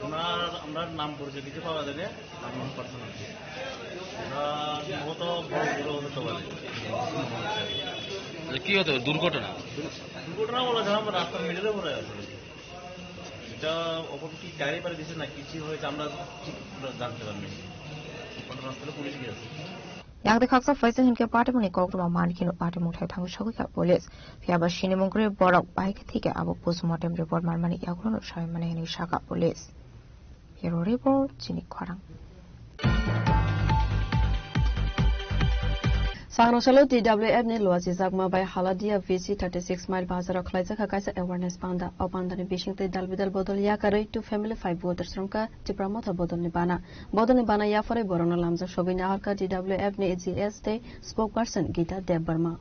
ওনার, আমরা নাম পরিচয় কিছু পাওয়া যায়নি, আননোন পার্সন আছে। ওরা সম্ভবত বড় বড় হতে পারে। কি হতো দুর্ঘটনা? দুর্ঘটনা বলা যায় না, আমরা রাস্তার মিডিলে পড়ে আছে। এটা অপর কি গাড়ি পারে দিছে না কিছু হয়েছে, আমরা ঠিক আমরা জানতে পারিনি। ঘটনাস্থলে পুলিশ গিয়েছে। Yang de khaksa phaising hinkhe patimungni kokrwma mankhe no patimung thai thangwi sagwi kha police. Phiya ba sinimung kwrwi borok bai khe thike abo postmortem report manmani yagulono sawi mani hinwi sakha police. Bureau report, chini khorang. Sakno salo T W F ni Luachi Chakma bai Haladia V C thirty six mile bazaro khlaijak kha kaisa awareness panda. O panda ni bising twi dal bidal bodol yakarwi two family five voters romkha Tipra Motha bodol ni bana. Bodol ni bana yapharwi borokno lamjak sogwi naharkha T W F ni G S tei spokesperson Gita Debbarma.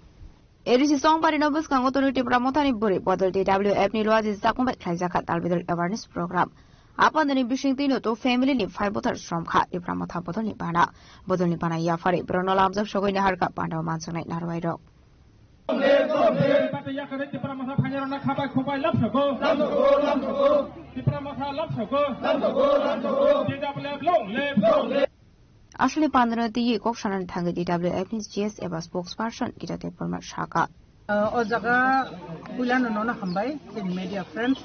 A D C Songbarino bwskango tonwi Tipra Mothani bwrwi bodol T W F ni Luachi Chakma bai khlaijakha dal bidal awareness program. A pandani bising twino two family ni five voters romkha Tipra Motha bodolni bana. Bodolni bana yapharwi borokno lamjak sogwi naharkha pandao manjaknai narwai rok. Tipra Motha phainai rokna khabai khubai lamsogo. Tipra Motha lamsogo. T W F long live. Aswkni pandano twiwi kok sanani thangwi T W F ni G S eba spokesperson Gita Debbarma sakha. O jaga puilano nono hambai, chini media friends.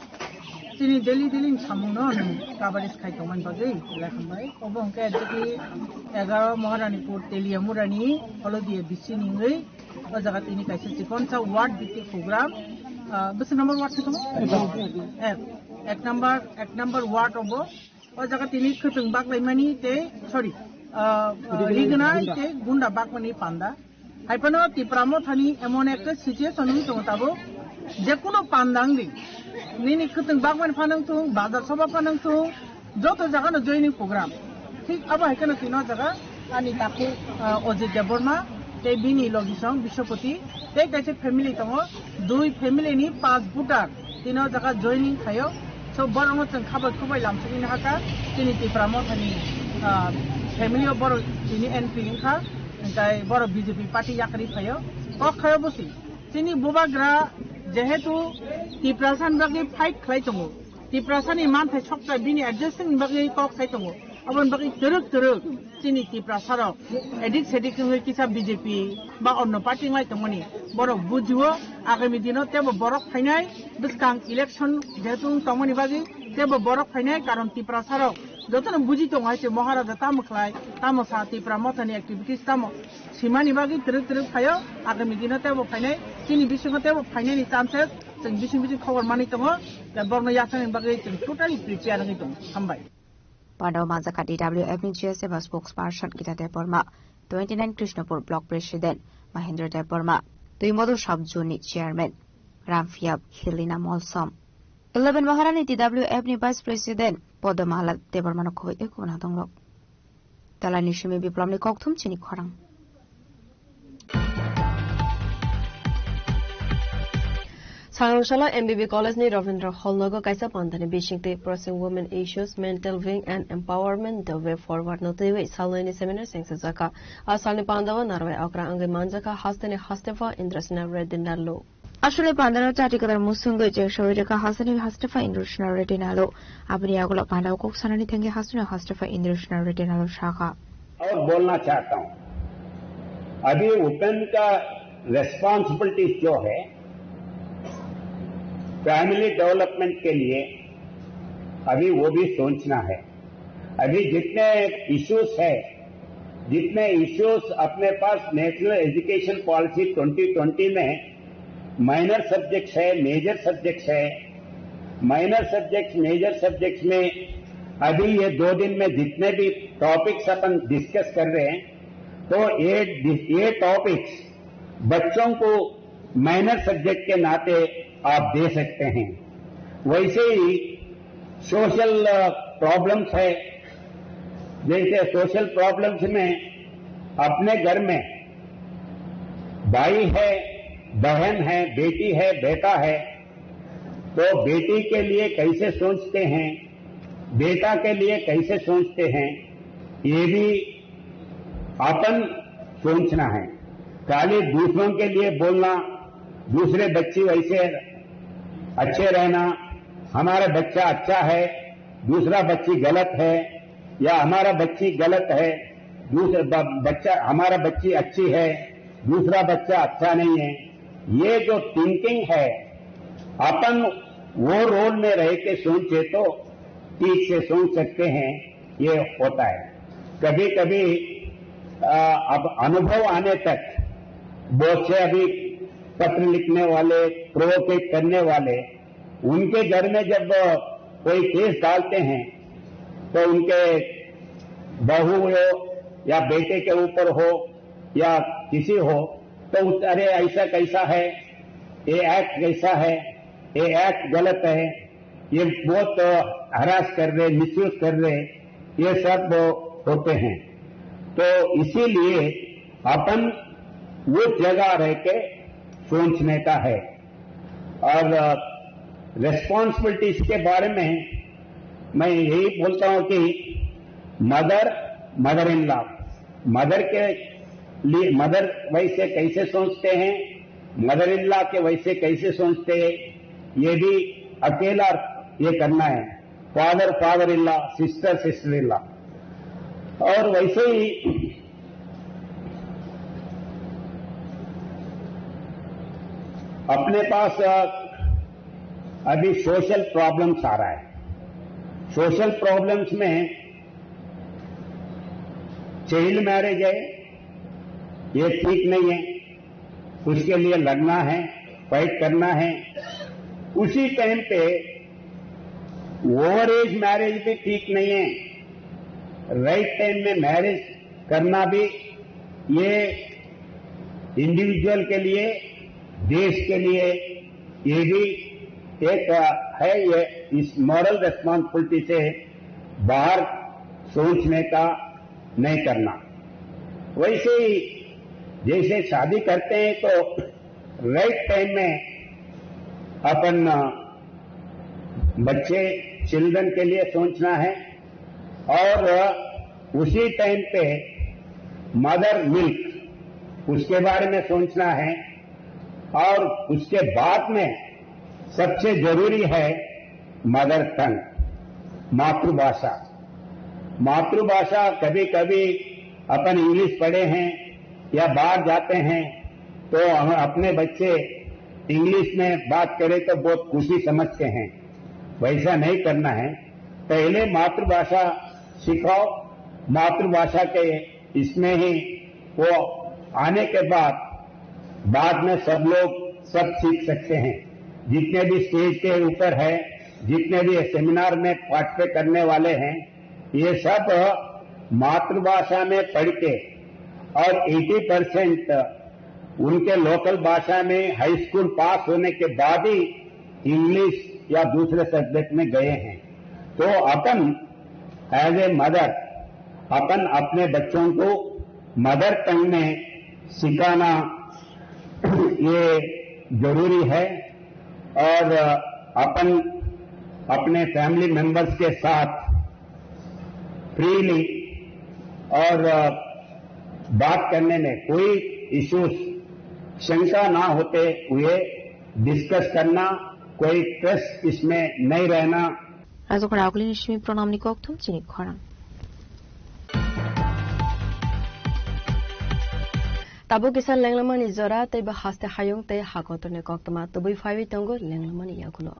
Chini daily daily ni samungno nwng coverage khai tongmani bagwi belai hambai. Obo hwnkhe jodi egaro Maharanipur Teliamurani Holodia B C ni wngwi o jaga tini kaisa chikonsa ward bhitti program, ah, bwswk number ward khe tongo? Ek, ek number, ek number ward obo. O jaga tini khwtwng baklaimani tei, sorry, ah, ah, rignai tei gunda bakmani panda. Hai phano Tipra Mothani emon ekta situation wng tongo tabuk, je kuno panda wng di. Nini khwtwng bakmani phano wng thung, bazar soba phano wng thung, joto jaga no joining program. Thik abo hai kheno tino jaga ani takhuk, ah, Ojit Debbarma tei bini logisong Biswapati tei kaisa family tongo, dui family ni pas voter tino jaga joining khaio. So borokno chwng khabai khubai lamsogwi nahakha, chini Tipra Mothani, ah, family o borok chini N P wngkha, hwnkhe borok B J P party yakarwi phaio. Kok khaio bosi chini bubagra jehetu Tiprasani bagwi fight khlai tongo, Tiprasani manthai sokcha bini adjustment ni bagwi kok khai tongo. Aboni bagwi twrwk twrwk chini Tiprasarok edik sedik wngwi kisa B J P ba onno party wngwi tongmani borok bujio, agami dino teibo borok phainai bwskang election jehetu wng tongmani bagwi teibo borok phainai, karon Tiprasarok jotono buji tongo hai se Maharaja tamo khlai, tamo sa Tipra Mothani activities tamo simani bagwi twrwk twrwk phaio, agami dino teibo phainai, chini bisingo teibo phainani chances chwng bising bising khobor manwi tongo, tei borokno yachangni bagwi chwng totally prepare wngwi tongo. Hambai. Pandao manjakha T W F ni G S eba spokesperson Gita Debbarma, twenty nine Krishnapur Block President Mahendra Debbarma, Twimodo Sub Zone ni Chairman Ramphia Helena Molsom, eleven Maharani T W F ni Vice President Podamala Debbarmano khoboi eko na tonglok. Talani simi Biplomni kokthum chini khorang. Sangrong salo M B B College ni Ravindra Hall nogo kaisa pandani bisingtwi Pressing Women Issues, Mental Wing and Empowerment, The Way Forward no twiwi salnwini seminar sengsajakha. A salni pandao narwai okra wngwi manjakha hasteni Hastepha Indrasena Reddy Nallu. Aswkni pandano chati kwtal musungwi chengsawi rwkha hasteni Hastepha Indrasena Reddy Nallu. Aboni yagulo pandao kok sanani thangwi hasteni Hastepha Indrasena Reddy Nallu sakha. और बोलना चाहता हूं, अभी वुमेन का रिस्पॉन्सिबिलिटीज जो है family development के लिए, अभी वो भी सोचना है। अभी जितने इश्यूज है, जितने इश्यूज अपने पास national education policy twenty twenty में माइनर सब्जेक्ट्स है, मेजर सब्जेक्ट्स है, माइनर सब्जेक्ट्स, मेजर सब्जेक्ट्स में अभी ये दो दिन में जितने भी टॉपिक्स अपन डिस्कस कर रहे हैं, तो ये, ये टॉपिक्स बच्चों को माइनर सब्जेक्ट के नाते आप दे सकते हैं। वैसे ही सोशल, अ, प्रॉब्लम्स है, जैसे सोशल प्रॉब्लम्स में अपने घर में भाई है, बहन है, बेटी है, बेटा है, तो बेटी के लिए कैसे सोचते हैं, बेटा के लिए कैसे सोचते हैं, ये भी अपन सोचना है। खाली दूसरों के लिए बोलना, दूसरे बच्चे वैसे अच्छे रहना, हमारा बच्चा अच्छा है, दूसरा बच्ची गलत है या हमारा बच्ची गलत है, दूसरा ब-, बच्चा, हमारा बच्ची अच्छी है, दूसरा बच्चा अच्छा नहीं है, ये जो थिंकिंग है, अपन वो रोल में रह के सोचे तो ठीक से सोच सकते हैं। ये होता है कभी कभी। अब अनुभव आने तक बहुत से अभी पत्र लिखने वाले, प्रोवोकेट करने वाले, उनके घर में जब कोई केस डालते हैं तो उनके बहू हो या बेटे के ऊपर हो या किसी हो, तो उस- अरे, ऐसा कैसा है, ये एक्ट कैसा है, ये एक्ट गलत है, ये बहुत हरास कर रहे, मिसयूज कर रहे, ये सब होते हैं। तो इसीलिए अपन उस जगह रह के सोचने का है। और रिस्पॉन्सिबिलिटीज के बारे में मैं यही बोलता हूँ कि mother, mother in law, mother के लिए, मदर वैसे कैसे सोचते हैं, मदर इन लॉ के वैसे कैसे सोचते हैं, ये भी अकेला ये करना है। Father, father in law, sister, sister in law. और वैसे ही अपने पास अभी सोशल प्रॉब्लम्स आ रहा है। सोशल प्रॉब्लम्स में चाइल्ड मैरिज है, ये ठीक नहीं है। उसके लिए लड़ना है, फाइट करना है। उसी टाइम पे ओवर एज मैरिज भी ठीक नहीं है। राइट टाइम में मैरिज करना भी, ये इंडिविजुअल के लिए, देश के लिए, ये भी एक है। ये इस मॉरल रिस्पॉन्सिबिलिटी से बाहर सोचने का नहीं करना। वैसे ही जैसे शादी करते हैं तो राइट टाइम में अपन बच्चे, चिल्ड्रन के लिए सोचना है और उसी टाइम पे मदर मिल्क, उसके बारे में सोचना है। और उसके बाद में सबसे जरूरी है मदर टंग, मातृभाषा। मातृभाषा, कभी कभी अपन इंग्लिश पढ़े हैं या बाहर जाते हैं तो हम अपने बच्चे इंग्लिश में बात करें तो बहुत खुशी समझते हैं। वैसा नहीं करना है। पहले मातृभाषा सिखाओ, मातृभाषा के इसमें ही वो आने के बाद, बाद में सब लोग सब सीख सकते हैं। जितने भी स्टेज के ऊपर है, जितने भी सेमिनार में पार्टिसिपेट करने वाले हैं, ये सब मातृभाषा में पढ़ के और एटी परसेंट उनके लोकल भाषा में हाई स्कूल पास होने के बाद ही इंग्लिश या दूसरे सब्जेक्ट में गए हैं। तो अपन एज ए मदर, अपन अपने बच्चों को मदर टंग में सिखाना ये जरूरी है। और अपन अपने फैमिली मेंबर्स के साथ फ्रीली और बात करने में कोई इश्यूज, शंका ना होते हुए डिस्कस करना, कोई ट्रस्ट इसमें नहीं रहना। Aswk ragulini simi pranamni kokthum chini khorang. Tabuk kisa lenglamani jora tei bo haste hayung tei hakotorni koktwma tubui phaiwi tongo lenglamani yagulo.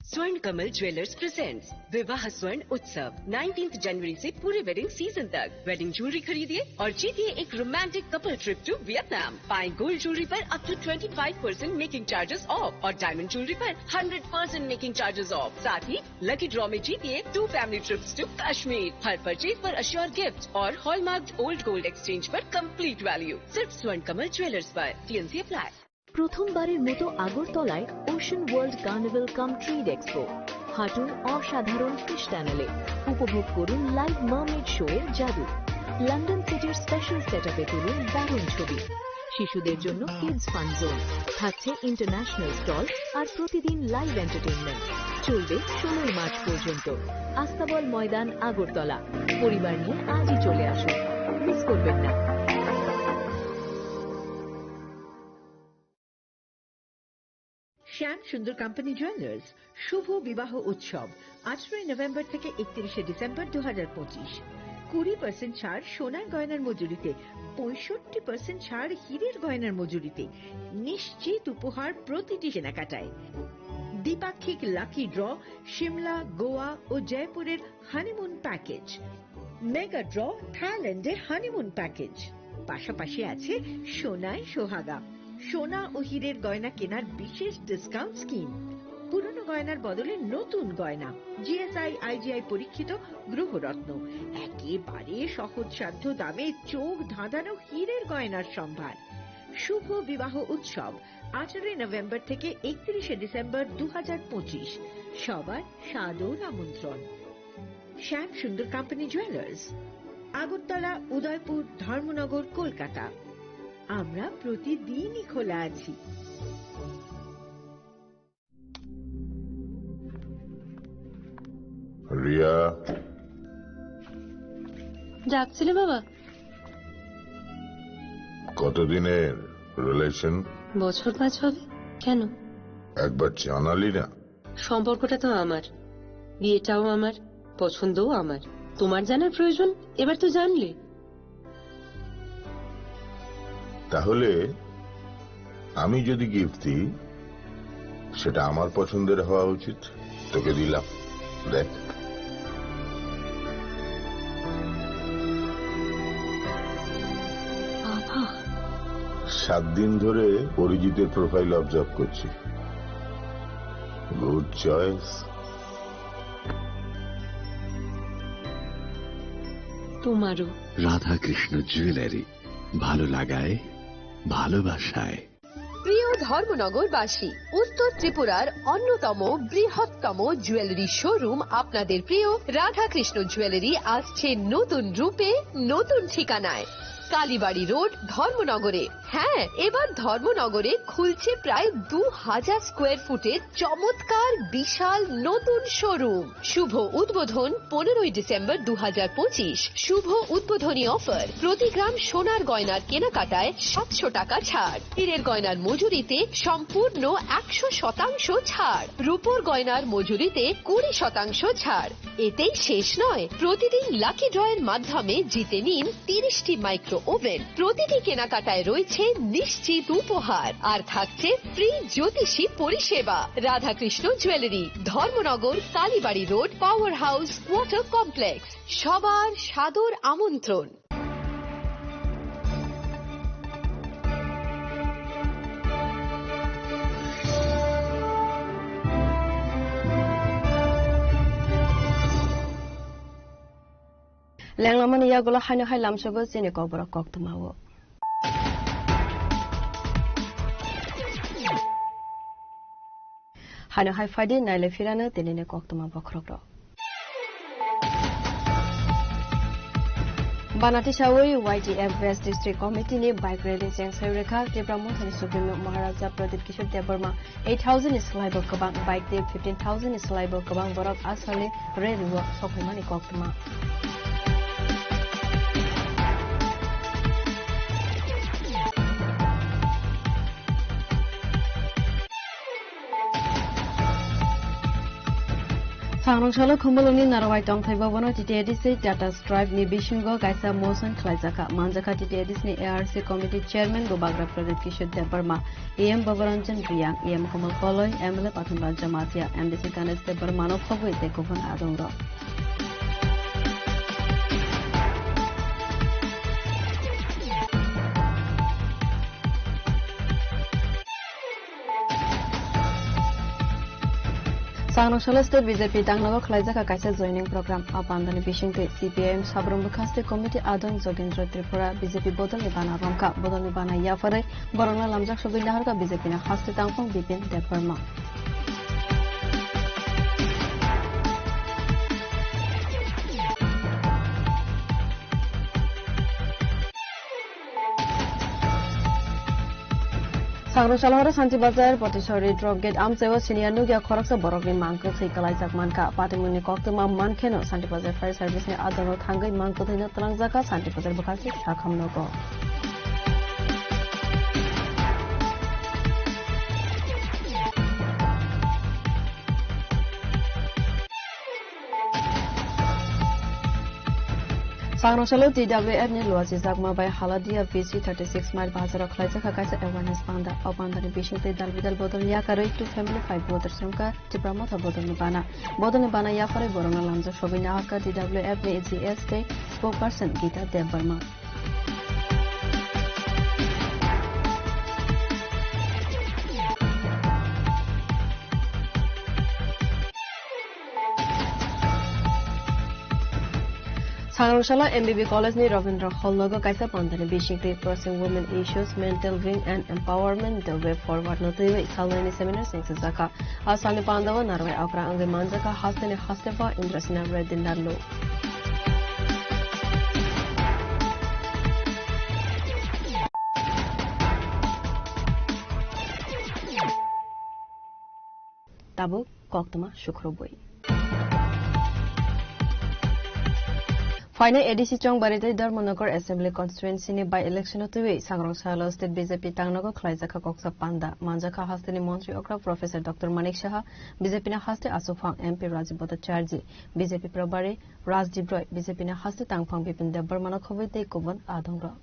स्वर्ण कमल ज्वेलर्स प्रेजेंट्स विवाह स्वर्ण उत्सव, नाइनटीन्थ जनवरी से पूरे वेडिंग सीजन तक। वेडिंग ज्वेलरी खरीदिए और जीतिए एक romantic couple trip to Vietnam. पाएं गोल्ड ज्वेलरी पर up to twenty five percent making charges off और डायमंड ज्वेलरी पर hundred percent making charges off. साथ ही लकी ड्रॉ में जीतिए two family trips to Kashmir. हर परचेज पर अश्योर गिफ्ट और हॉलमार्क ओल्ड गोल्ड एक्सचेंज पर कंप्लीट वैल्यू। सिर्फ स्वर्ण कमल ज्वेलर्स पर। TNC apply. প্রথমবারের মতো আগরতলায় ওশান ওয়ার্ল্ড কার্নিভাল কাম ট্রেড এক্সপো। হাঁটুন অসাধারণ ফিশ টানেলে, উপভোগ করুন লাইভ মার্মেড শো এর জাদু। লন্ডন সিটির স্পেশাল সেটআপে তুলুন দারুণ ছবি। শিশুদের জন্য কিডস ফান জোন, থাকছে ইন্টারন্যাশনাল স্টল আর প্রতিদিন লাইভ এন্টারটেইনমেন্ট। চলবে ষোলোই মার্চ পর্যন্ত। আস্তাবল ময়দান, আগরতলা। পরিবার নিয়ে আজই চলে আসুন, মিস করবেন না। শ্যাম সুন্দর কোম্পানি জুয়েলার্স শুভ বিবাহ উৎসব, আঠারোই নভেম্বর থেকে একত্রিশে ডিসেম্বর দু হাজার পঁচিশ। কুড়ি পার্সেন্ট ছাড় সোনার গয়নার মজুরিতে, পঁয়ষট্টি পার্সেন্ট ছাড় হীরের গয়নার মজুরিতে, নিশ্চিত উপহার প্রতিটি কেনাকাটায়। দ্বিপাক্ষিক লাকি ড্র, সিমলা, গোয়া ও জয়পুরের হানিমুন প্যাকেজ, মেগা ড্র, থাইল্যান্ডে হানিমুন প্যাকেজ। পাশাপাশি আছে সোনায় সোহাগা, সোনা ও হীরের গয়না কেনার বিশেষ ডিসকাউন্ট স্কিম। পুরনো গয়নার বদলে নতুন গয়না, জিএসআই, আইজিআই পরীক্ষিত গ্রহরত্ন, একেবারে সহজসাধ্য দামে চোখ ধাঁধানো হীরের গয়নার সম্ভার। শুভ বিবাহ উৎসব, আঠারোই নভেম্বর থেকে একত্রিশে ডিসেম্বর দু হাজার পঁচিশ। সবার সাদর আমন্ত্রণ। শ্যাম সুন্দর কোম্পানি জুয়েলার্স, আগরতলা, উদয়পুর, ধর্মনগর, কলকাতা। আমরা প্রতিদিনই খোলা আছি। রিয়া। ডাকছিলে বাবা? কতদিনের রিলেশন? বছর পাঁচ হবে। কেন? একবার জানালি না। সম্পর্কটা তো আমার, বিয়েটাও আমার, পছন্দও আমার। তোমার জানার প্রয়োজন, এবার তো জানলে। তাহলে আমি যদি গিফট দিই, সেটা আমার পছন্দের হওয়া উচিত। তোকে দিলাম, দেখ। বাবা। সাত দিন ধরে অরিজিতের প্রোফাইল অবজার্ভ করছি। Good choice. তোমারও। রাধাকৃষ্ণ জুয়েলারি, ভালো লাগায়, ভালোবাসায়। প্রিয় ধর্মনগরবাসী, উত্তর ত্রিপুরার অন্যতম বৃহত্তম জুয়েলারি শোরুম আপনাদের প্রিয় রাধাকৃষ্ণ জুয়েলারি আসছে নতুন রূপে, নতুন ঠিকানায়। কালীবাড়ি রোড, ধর্মনগরে। হ্যাঁ, এবার ধর্মনগরে খুলছে প্রায় দু হাজার স্কোয়ার ফুটের চমৎকার বিশাল নতুন শোরুম। শুভ উদ্বোধন পনেরোই ডিসেম্বর দু হাজার পঁচিশ। শুভ উদ্বোধনী অফার, প্রতি গ্রাম সোনার গয়নার কেনাকাটায় সাতশো টাকা ছাড়, হীরের গয়নার মজুরিতে সম্পূর্ণ একশো শতাংশ ছাড়, রূপোর গয়নার মজুরিতে কুড়ি শতাংশ ছাড়। এতেই শেষ নয়, প্রতিদিন লাকি ড্রয়ের মাধ্যমে জিতে নিন তিরিশটি মাইক্রো ওভেন। প্রতিটি কেনাকাটায় রয়েছে নিশ্চিত উপহার, আর থাকছে ফ্রি জ্যোতিষী পরিষেবা। Radhakrishna jewellery, Dharmanagar, Kalibari road, power house, water complex. সবার সাদর আমন্ত্রণ। Lenglamani yagulo haino hai lamsogo chini kokborok koktwmao. Haino hai phaidi naile phirano tinini koktwma bokhorokrok. Banati sawi Y T F West District Committee ni bike rally cheng sawi rekha Tipra Mothani Supremo Maharaja Pradyut Kishore Debbarma. Eight thousand ni slaibo kwbang bike tei fifteen thousand ni slaibo kwbang borok a salni rally o sokphaimani koktwma. Sangrong salo Khumulwngni Narwai tongthai bobono T T A D C Tata Stripe ni bisingo kaisa motion khlaijakha. Manjakha T T A D C ni A R C Committee Chairman Bubagra Pradyut Kishore Debbarma, E M Bhabaranjan Reang, E M Komal Koloi, M L A Pathanraj Jamatia, M D C Ganesh Debbarmano khogwi tei kubun adongrok. Sangrong salo state B J P tangnago khlaijak kaisa joining program. A pandani bisingtwi C P I M Sabrum Bwkhaste Committee adong Jogendra Tripura B J P bodolni bana romkha. Bodolni bana yapharwi borokno lamjak sogwi naharkha B J P ni haste tangphung Bipin Debbarma. Sangrong Salhoro Santi Bazar, Potisori, Drop Gate, amchaio siniya nukya khoroksa borokni mang kwthwi kwlaijak mankha. Patimungni koktwma mankheno Santi Bazar Fire Service ni ajango thangwi mang kwthwino twlangjakha Santi Bazar bwkhakni sakham nogo. Sangrong Salo T W F ni Luachi Jakma bai Haladia V C thirty six mile bazaro khlaijak kha kaisa awareness panda. O pandani bisingtwi dal bidal bodol yakarwi two family five voters wngkha Tipra Motha bodolni bana. Bodolni bana yapharwi borokno lamjak sogwi nahakha T W F ni G S tei spokesperson Gita Debbarma. Sangrong Salo M B B College ni Rabindra Hall nogo kaisa pandani bisingtwi Crossing Women Issues, Mental Wing and Empowerment, The Way Forward no twiwi salnaini seminar sengsijakha. A salni pandao narwai okra wngwi manjakha hasteni haste pha Indrasena Reddy Nallu. Tabuk koktwma sukrubwi. Phainai A D C Chongbari tei Dharmanagar Assembly Constituency ni by-election o twiwi Sangrong Salo State B J P tangnogo khlaijakha koksa panda. Manjakha hasteni montri okra Professor Doctor Manik Saha, B J P ni haste achukphang M P Rajib Bhattacharjee, B J P probari Rajdeep Roy, B J P ni haste tangphang Bipin Debbarma no khobwi tei kubun adongrok.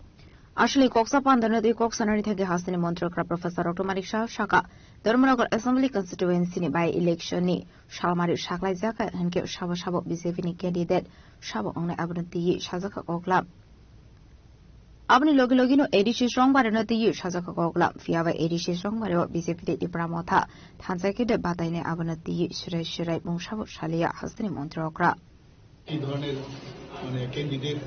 Aswkni koksa pandano tei kok sanani thangwi hasteni montri okra Professor Doctor Manik Saha sakha, Dharmanagar Assembly Constituency ni by-election ni salmari saklaijak, hinkhe sabo sabo B J P ni candidate sabo wngnai abono twiwi sajakha koklam. Aboni logi logino A D C Chongbari no twiwi sajakha koklam. Phiya ba A D C Chongbari o B J P tei Tipra Motha thansa khe de batainai abono twiwi sirai sirai mung sabo saliya hasteni montri okra. কি ধরনের, মানে, ক্যান্ডিডেট,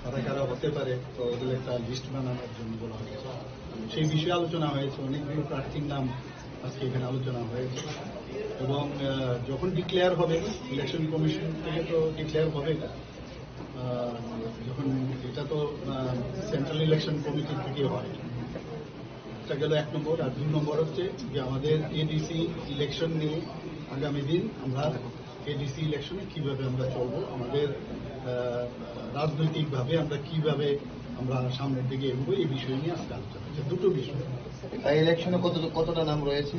কারা কারা হতে পারে, তো ওদের একটা লিস্ট বানানোর জন্য বলা হয়েছে। সেই বিষয়ে আলোচনা হয়েছে, অনেকগুলো প্রার্থীর নাম আজকে এখানে আলোচনা হয়েছে। এবং, আহ, যখন ডিক্লেয়ার হবে, ইলেকশন কমিশন থেকে তো ডিক্লেয়ার হবে এটা। আহ, যখন, এটা তো, আহ, সেন্ট্রাল ইলেকশন কমিটি থেকে হয়। এটা গেল এক নম্বর। আর দুই নম্বর হচ্ছে যে আমাদের এডিসি ইলেকশন নিয়ে আগামী দিন আমরা এডিসি ইলেকশনে কিভাবে আমরা চলবো, আমাদের, আহ, রাজনৈতিকভাবে আমরা কিভাবে আমরা সামনের দিকে এগোবো, এই বিষয় নিয়ে আজকে আলোচনা হচ্ছে। দুটো বিষয়। এই ইলেকশনে কত, কতটা নাম রয়েছে?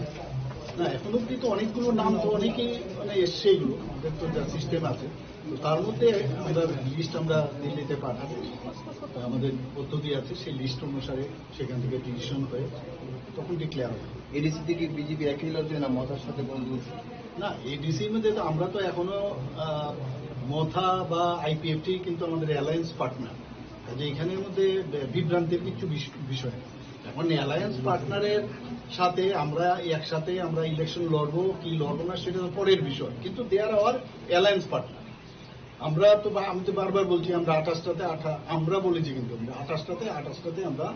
না, এখন অব্দি তো অনেকগুলো নাম তো অনেকেই মানে এসছে, এগুলো আমাদের তো যা সিস্টেম আছে, তো তার মধ্যে আমরা লিস্ট আমরা দিল্লিতে পাঠাবো, আমাদের পদ্ধতি আছে, সেই লিস্ট অনুসারে সেখান থেকে ডিসিশন হয়ে তখন ডিক্লেয়ার হবে। এডিসি থেকে বিজেপি একই লড়ছে না মথার সাথে কোনো দূর? না, এডিসির মধ্যে তো আমরা তো এখনো, আহ, মথা বা আইপিএফটি কিন্তু আমাদের অ্যালায়েন্স পার্টনার, কাজে এখানের মধ্যে বিভ্রান্তির কিছু বিষ-, বিষয় নেই। এখন অ্যালায়েন্স পার্টনারের সাথে আমরা একসাথে আমরা ইলেকশন লড়বো কি লড়বো না, সেটা তো পরের বিষয়, কিন্তু they are our alliance partner। আমরা তো বা-, আমি তো বারবার বলছি, আমরা আঠাশটাতে আঠা-, আমরা বলেছি, কিন্তু আমরা আঠাশটাতে, আঠাশটাতে আমরা,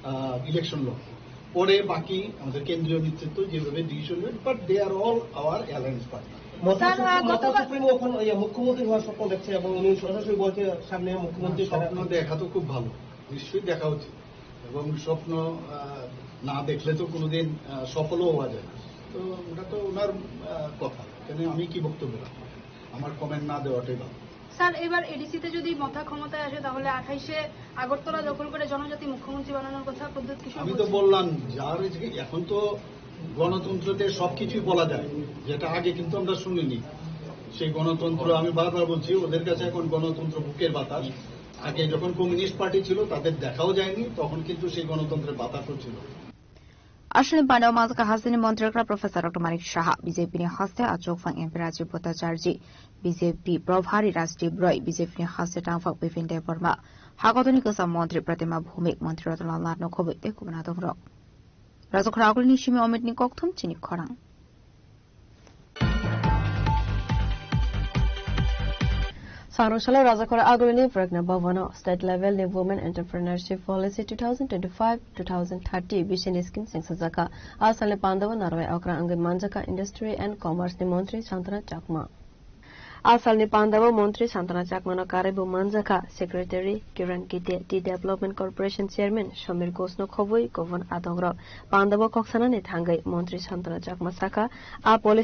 আহ, ইলেকশন লড়বো। পরে বাকি আমাদের কেন্দ্রীয় নেতৃত্ব যেভাবে ডিসিশন নেবে, but they are all our alliance partner। মথা স্যার, আহ, সুপ্রিমো, মথা গতকাল সুপ্রিমো এখন, ইয়ে, মুখ্যমন্ত্রী হওয়ার স্বপ্ন দেখছে এবং উনি সরাসরি বলছে সামনে মুখ্যমন্ত্রী স্বপ্ন তারা দেখা তো খুব ভালো, নিশ্চয়ই দেখা উচিত। এবং স্বপ্ন, আহ, না দেখলে তো কোনোদিন, আহ, সফলও হওয়া যায় না। তো ওটা তো ওনার, আহ, কথা, এখানে আমি কি বক্তব্য রাখবো? আমার কমেন্ট না দেওয়াটাই ভালো। স্যার, এবার এডিসিতে যদি মথা ক্ষমতায় আসে, তাহলে আঠাইশে আগরতলা দখল করে জনজাতি মুখ্যমন্ত্রী বানানোর কথা প্রদ্যুৎ কিশোর আমি তো বলছেন। বললাম, যার এই যে এখন তো গণতন্ত্রতে সবকিছুই বলা যায়, যেটা আগে কিন্তু আমরা শুনিনি। সেই গণতন্ত্র, আমি বারবার বলছি, ওদের কাছে এখন গণতন্ত্র বুকের বাতাস। আগে যখন কমিউনিস্ট পার্টি ছিল, তাদের দেখাও যায়নি, তখন কিন্তু সেই গণতন্ত্রের বাতাসও ছিল। Aswkni panao manjakha hasteni montri okra Professor Doctor Manik Saha, B J P ni haste achukphang M P Rajib Bhattacharjee, B J P probari Rajdeep Roy, B J P ni haste tangphang Bipin Debbarma, hakotoni kwcham montri Pratima Bhowmik, montri Ratan Lal Nath no khobwi tei kubun adongrok. Rajakhor agulini simi Omitni kokthum chini khorang. Sangrong Salo Rajakhor agulini Pragna Bhavano State Level ni Women Entrepreneurship Policy two thousand twenty-five two thousand thirty bisini scheme sengsajakha. A salni pandao narwai okra wngwi manjakha Industry and Commerce ni montri Santana Chakma. A salni pandao montri Santana Chakmano karaibo manjakha Secretary Kiran Gite, Tea Development Corporation Chairman Samir Ghoshno khobwi kubun adongrok. Pandao khoksanani thangwi montri Santana Chakma sakha, a policy